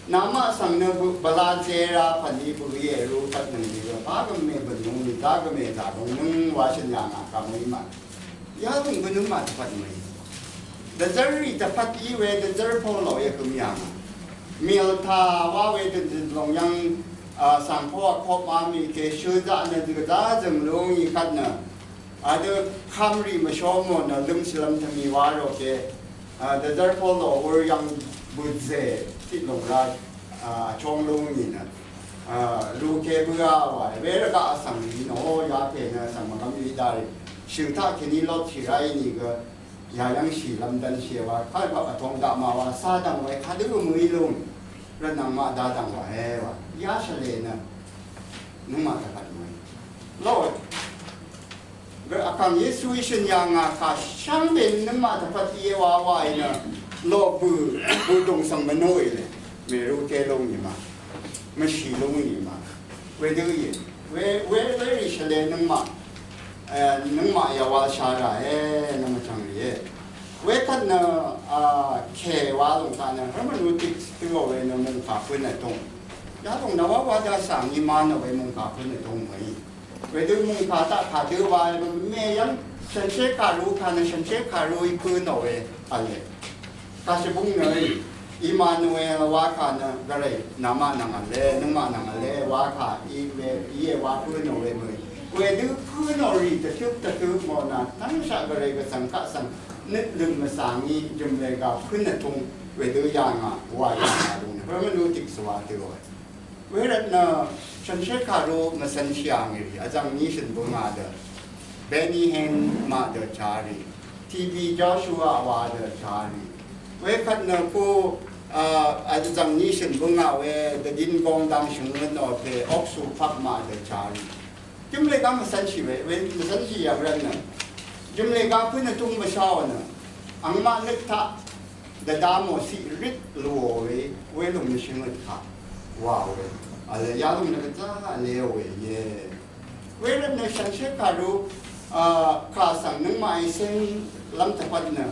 Namaq svng nø bø- bvla zera pv̀n í bø íe ru pvt nøng nìgø pagø mè bø̀n nung nì dagø mè zàgøng nøng wa shø̀n yà ngà kà mø í mà. Yalùng gø nøngmaq dvpvt mø̀í. Dvzv́rrì dvpvt í we dvzv́r polo yvhøm yà ngà. Mìl tà wá we dvdvd lòng yv́ng, a, sàngpó vkop ma mì kè shø zaq nø dvgvzá zø̀ng lú ngì kvt nø. Adø kamrì mvshó mò nø lǿmshì lv́m tvmì wá rò kè. A, dvzv́r polo wur yv́ng bø̀zè tiq lòng rá, a, vchóng lú ngì nø. A, lú kè bǿà wà. Wervgaq vsvng rì nò, o, yapè nø vsvng mvgv́m rì daq rì. Shø̀n taq kèní lotshì ráì nìgø yayv́ngshì lv́m dv́nshì wa, kaq vtong daq ma wa, sa dv̀ng wa, kadø mø̀í lúng, rvt nvng maq da dv̀ng wa e wa, yashvlē nø, nøngmaq dvpvt mø̀í. Lo, gø vkàng Yesuí shø̀n yà ngà kà shvngbe nøngmaq dvpvt íe wa wa í nø, lo bø̀, bø̀ dòng svng mvnoq í le, mèrú té lúng nì ma, mvshì lúng nì ma. Wedø íe. We, we, werì shvlē nøngmaq, e, nøngmaq yawal sha rà e, nø mvchv̀ng rì e. Wekvt nø, a, kè wa lòng taq nø, hermeneutic tø we nø mungkà pø̄n vtung. Yalòng nø wa wa da sàng í ma nø we mungkà pø̄n vtung mø̀í. Wedø mungkà taq kàdø wa e mè yv́ng, shànshér kàru kà nø shànshér kàru í pø̄n nò we, vle. Kàshvbung nø Emmanuel wa kà nø gvray namaq nvng vle, nøngmaq nvng vle wa kà í we, íe wa pø̄ nò we mø̀í. Wedø pø̄ nò rì dvtøp dvtøp mò nø tv́ngshaq gvray gvsvng kaq svng nøt lø̀m mvsvng í jø̀mlè gà pø̄n vtung wedø yà ngà wa yà ngà lúng nø. Hermeneutic svwa tø we. Wervt nø shànshér kàru mvcv̄nshì yà ngì rì, vzv̀ng ní shø̀n bøngà dø, Benny Hinn maq dø charì, T B Joshua wa dø charì. Wekvt nø ku, a, vzv̀ng ní shø̀n bøngà we, dvdin gong dang shø̀ngøt nò pè, Oksu Park maq dø charì. Jø̀mlè gà mvcv̄nshì we, we mvcv̄nshì yà vrvt nø. Jø̀mlè gà pø̄n vtung mvshaò nø. Angmaq nøt taq Dvda mò ciq rit lùò we, welòng nø shvngøt kà wàò we. Vle yalòng nø gvzá leò we íe. Wervt nø shànshér kàru, a, kà svng nøngmaq èseng lv́m tvpvt nø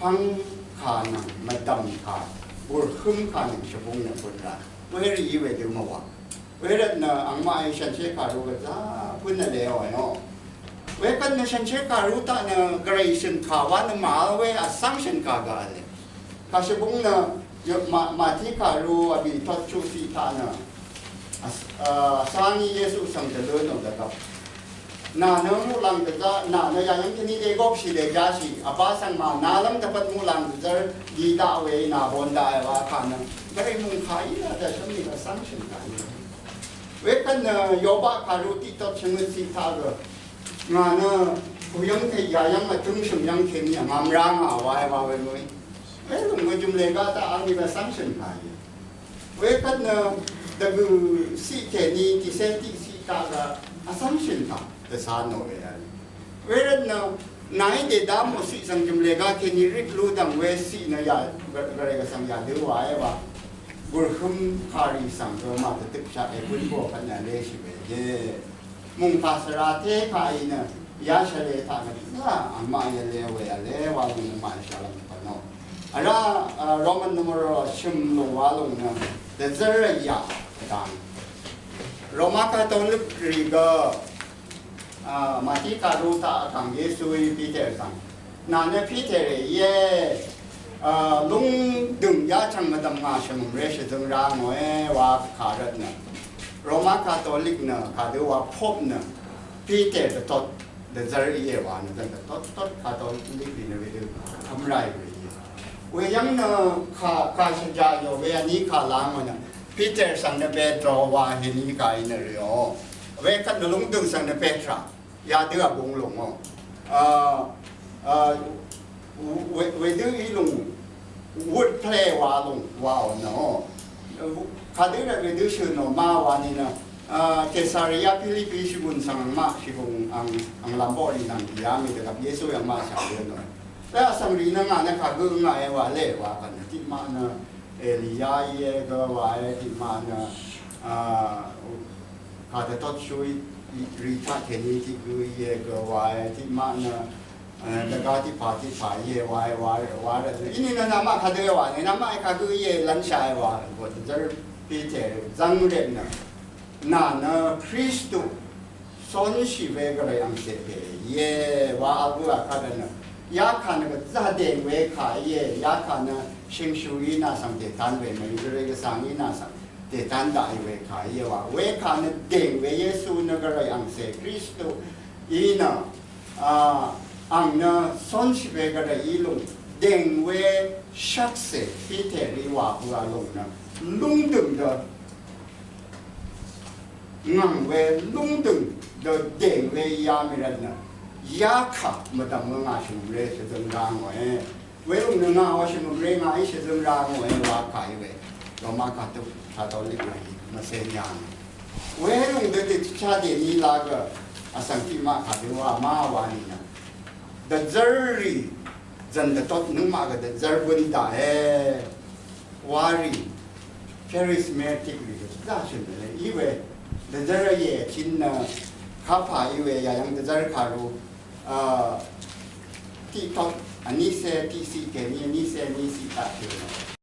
pvng kà nvng mvdv̀m kà, bùrhǿm kà nvng shvbung nø pø̀n rà. Werì í wedø mvwà. Wervt nø angmaq í shànshér kàru gvzá pø̄n vleò yò. Wekvt nø shànshér kàru taq nø gvray shø̀n kà wa nø màvl we vsvng shø̀n kà gø vle. Kàshvbung nø yø ma, Màtí kàru vbì tot chuq ciq taq nø. Vs-, a, vsvng í Yesu svng dvlø̄ nò dvgvp. Nà nø muqlàng dvzv́r, nà nø yàyv́ng kèní dègopshì dèjáshì, vbá svng mànalv́m dvpvt muqlàng dvzv́r, dì daq we, nà bon daq we wa kà nø. Gvray mungkà í nø dvshv́m nì gvsvng shø̀n kà í. Wekvt nø Yobaq kàru tiqtot shvngøt ciq taq gø. Ngà nø kuyv́ng kèní yàyv́ng vtǿng shø̀m yv́ng kèní vngvm rá ngà wa e wa we mø̀í. Welòng gø jø̀mlè gá taq vl nì gvsvng shø̀n kà í. Wekvt nø dvgø̀ ciq kèní tiqcé tiqciq taq gø vsvng shø̀n kà dvcā nò we vl. Wervt nø nàí dèdá mò ciq svng jø̀mlè gá kèní rit lú dv̀ng we ciq nø yà gvray gvsvng yà dø̄ wa e wa. Gùrhøm kàrì svng gø màdvtøkshaq ègún bò kvt nø leshì we íe. Mungkà svra té kaq í nø yashvlè taq gvt nø angmaq yvle we vle wa lòng mungkà svra lv́m kvt nò. Vrá, a, Roman numeral shø̀m lòng wa lòng nø dvzv́r yà dang. Roma Katolik rì gø, a, Màtí kàru taq vkàng Yesuí Peter svng. Nà nø Peter íe, a, lúngdø̀ng yachv̀ng mvdv̀m ngà shvngø̀m ré shvzøng ra ngòe wa kà rvt nø. Roma Katolik nø kàdø wa Pope nø Peter dvtot. Dvzv́r íe wa nø dv́ng dvtot tot katolik rì nø wedø vmrai we íe. Weyv́ng nø kà, kà shvjà yò we vní kà la ngò nø Peter svng nø Petro wa hení kà í nø rìò. Wekvt nø lúngdø̀ng svng nø Petra. Yadø vbung lúngò. A, a, we, wedø í lúng. Word play wa lòng wa ò nø. Kadø rvt wedø shø̀n nò ma wa nìnø. A, Caesarea Philippi shìgùn svng angmaq shìgùn ang, ang lambó rì nvng dìá mì dvgvp Yesu yv̀ng ma shvng dø nò. Rvt vsvng rì nø ngà nø kagø ngà e wa lè wa kvt nø tiqmaq nø Elia íe gø wa e tiqmaq nø, a, Kàdø tot shú rì taq kèní tiq gø íe gø wae tiq maq nø, e, dvgá tiq pà tiq pà íe wae wae wae. Íní nø namaq kàdø wa nø namaq kàgø íe lvnshà wa. Gø dvzvr Piter zvng rvt nø. Nà nø Kristu cónshì we gvray angcè pè íe wa vbø vkvt nø. Yakà nø gvzà dèng we kà íe, yakà nø shìngshù í nà svng dètán we mvlì gvray gvsvng í nà svng dètán daqì we kà íe wa. Wekà nø dèng we Yesu nø gvray angcè Kristu í nø, a, ang nø cónshì we gvray í lúng dèng we shvkse Piter í wa bø a lúng nø lúngdø̀ng dø ngv̀ng we lúngdø̀ng dø dèng we yamì rvt nø yakà mvdv̀m we ngà shvngø̀mré shvzøng rá ngòe. Welúng nø ngà wa shvngø̀mré ngà í shvzøng rá ngòe wa kà í we. Roma Katolik ngà í mvcè nyà ngò. Welúng dø dø chá dèní la gø vsvng tiq maq kà dø wa má wa nìnø. Dvzv́r rì zv̀n dvtot nøngmaq gø dvzv́r bǿn daqe. Warì charismatic rì gø zá shø̀n dvle í we dvzv́r yè chin nø kapà í we yayv́ng dvzv́r kàru, a, tiqtot vnícé tiqciq kèní vnícé vníciq taq shø̀n.